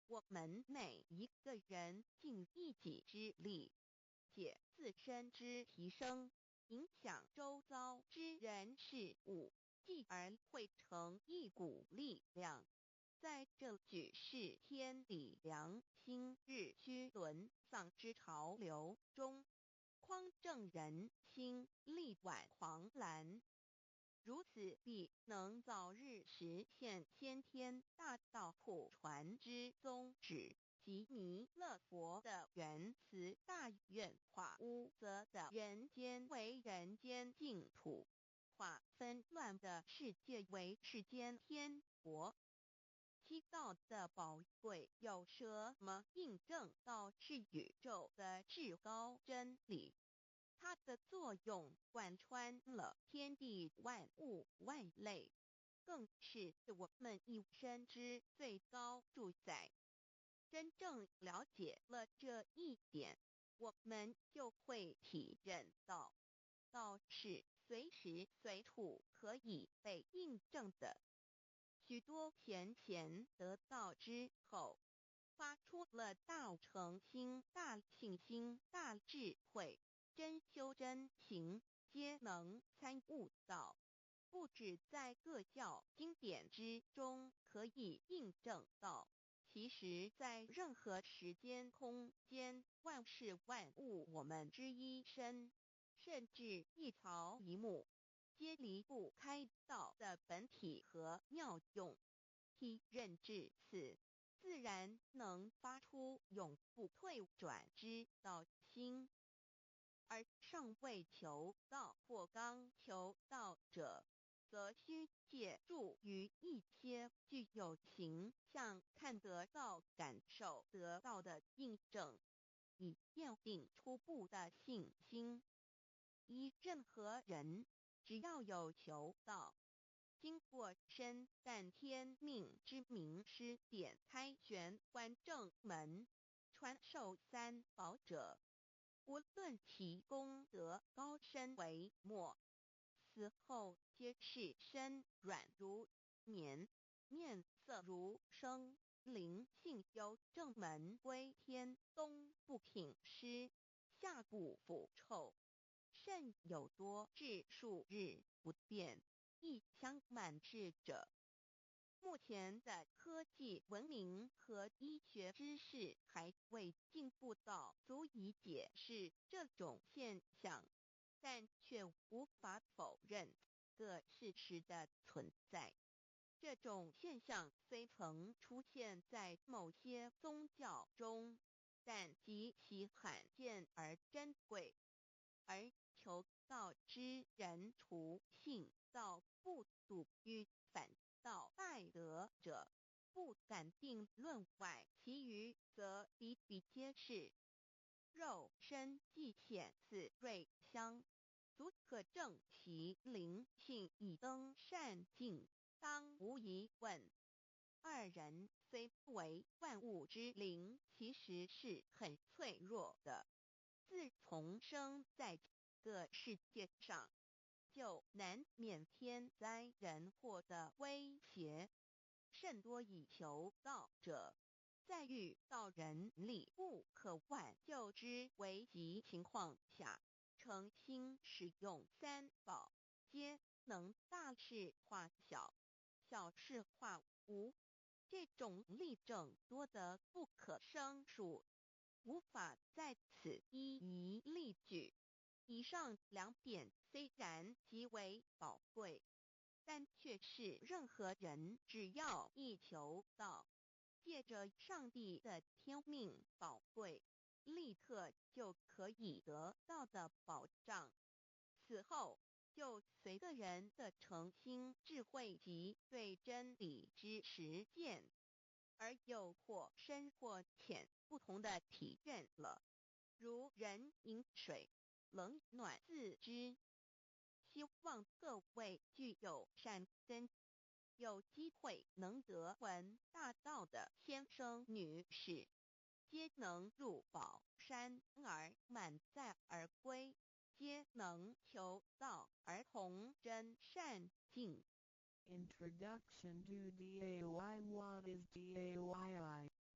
我們每一個人盡一己之力，借自身之提升，影響周遭之人事物，繼而匯成一股力量，在這舉世天理良心日趨淪喪之潮流中，匡正人心，力挽狂瀾。如此必能早日實現先天大道普傳之宗旨及彌勒佛的仁慈大願，化污濁的人間為人間淨土，化紛亂的世界為世間天國。七、道的寶貴有什麼印證？道是宇宙的至高真理。它的作用貫穿了天地萬物萬類，更是我們一生之最高主宰。真正了解了這一點，我們就會體認到，道是隨時隨處可以被印證的。許多前賢得道之後，發出了大誠心、大信心、大智慧，真修真行，皆能參悟道。不止在各教經典之中可以印證道，其實在任何時間空間、萬事萬物，我們之一身，甚至一草一木，皆離不開道的本體和妙用。體認至此，自然能發出永不退轉之道心。而尚未求道或剛求道者，則須借助於一些具有形象看得到、感受得到的印證，以奠定初步的信心。依任何人，只要有求道，經過深感天命之明師點開玄關正門，傳授三寶者，無論其功德高深微末，死後皆是身軟如棉，面色如生，靈性由正門歸天，冬不品濕，夏不腐臭，甚有多至數日不變，一相滿世者。目前的科技文明和醫學知識還未進步到足以解釋這種現象，但卻無法否認個事實的存在。這種現象雖曾出現在某些宗教中，但極其罕見而珍貴。而求道之人，除信道不篤與反道敗德者，不敢定論外，其餘則比比皆是。肉身既顯似瑞相，足可證其靈性已登善境，當無疑問。二人雖為萬物之靈，其實是很脆弱的。自從生在這個世界上，就難免天災人禍的威脅。甚多已求道者，在遇到人力不可挽救之危急情況下，誠心使用三寶，皆能大事化小，小事化無。這種例證多得不可勝數，無法在此一一例舉。以上兩點雖然極為寶貴，但卻是任何人只要一求道，借着上帝的天命寶貴，立刻就可以得到的保障。此後，就隨個人的誠心、智慧及對真理之實踐，而有或深或淺不同的體認了。如人飲水，冷暖自知。希望各位具有善根，有機會能得聞大道的先生女士，皆能入寶山而滿載而歸，皆能求道而同真善境。 Introduction to DAI. What is DAI?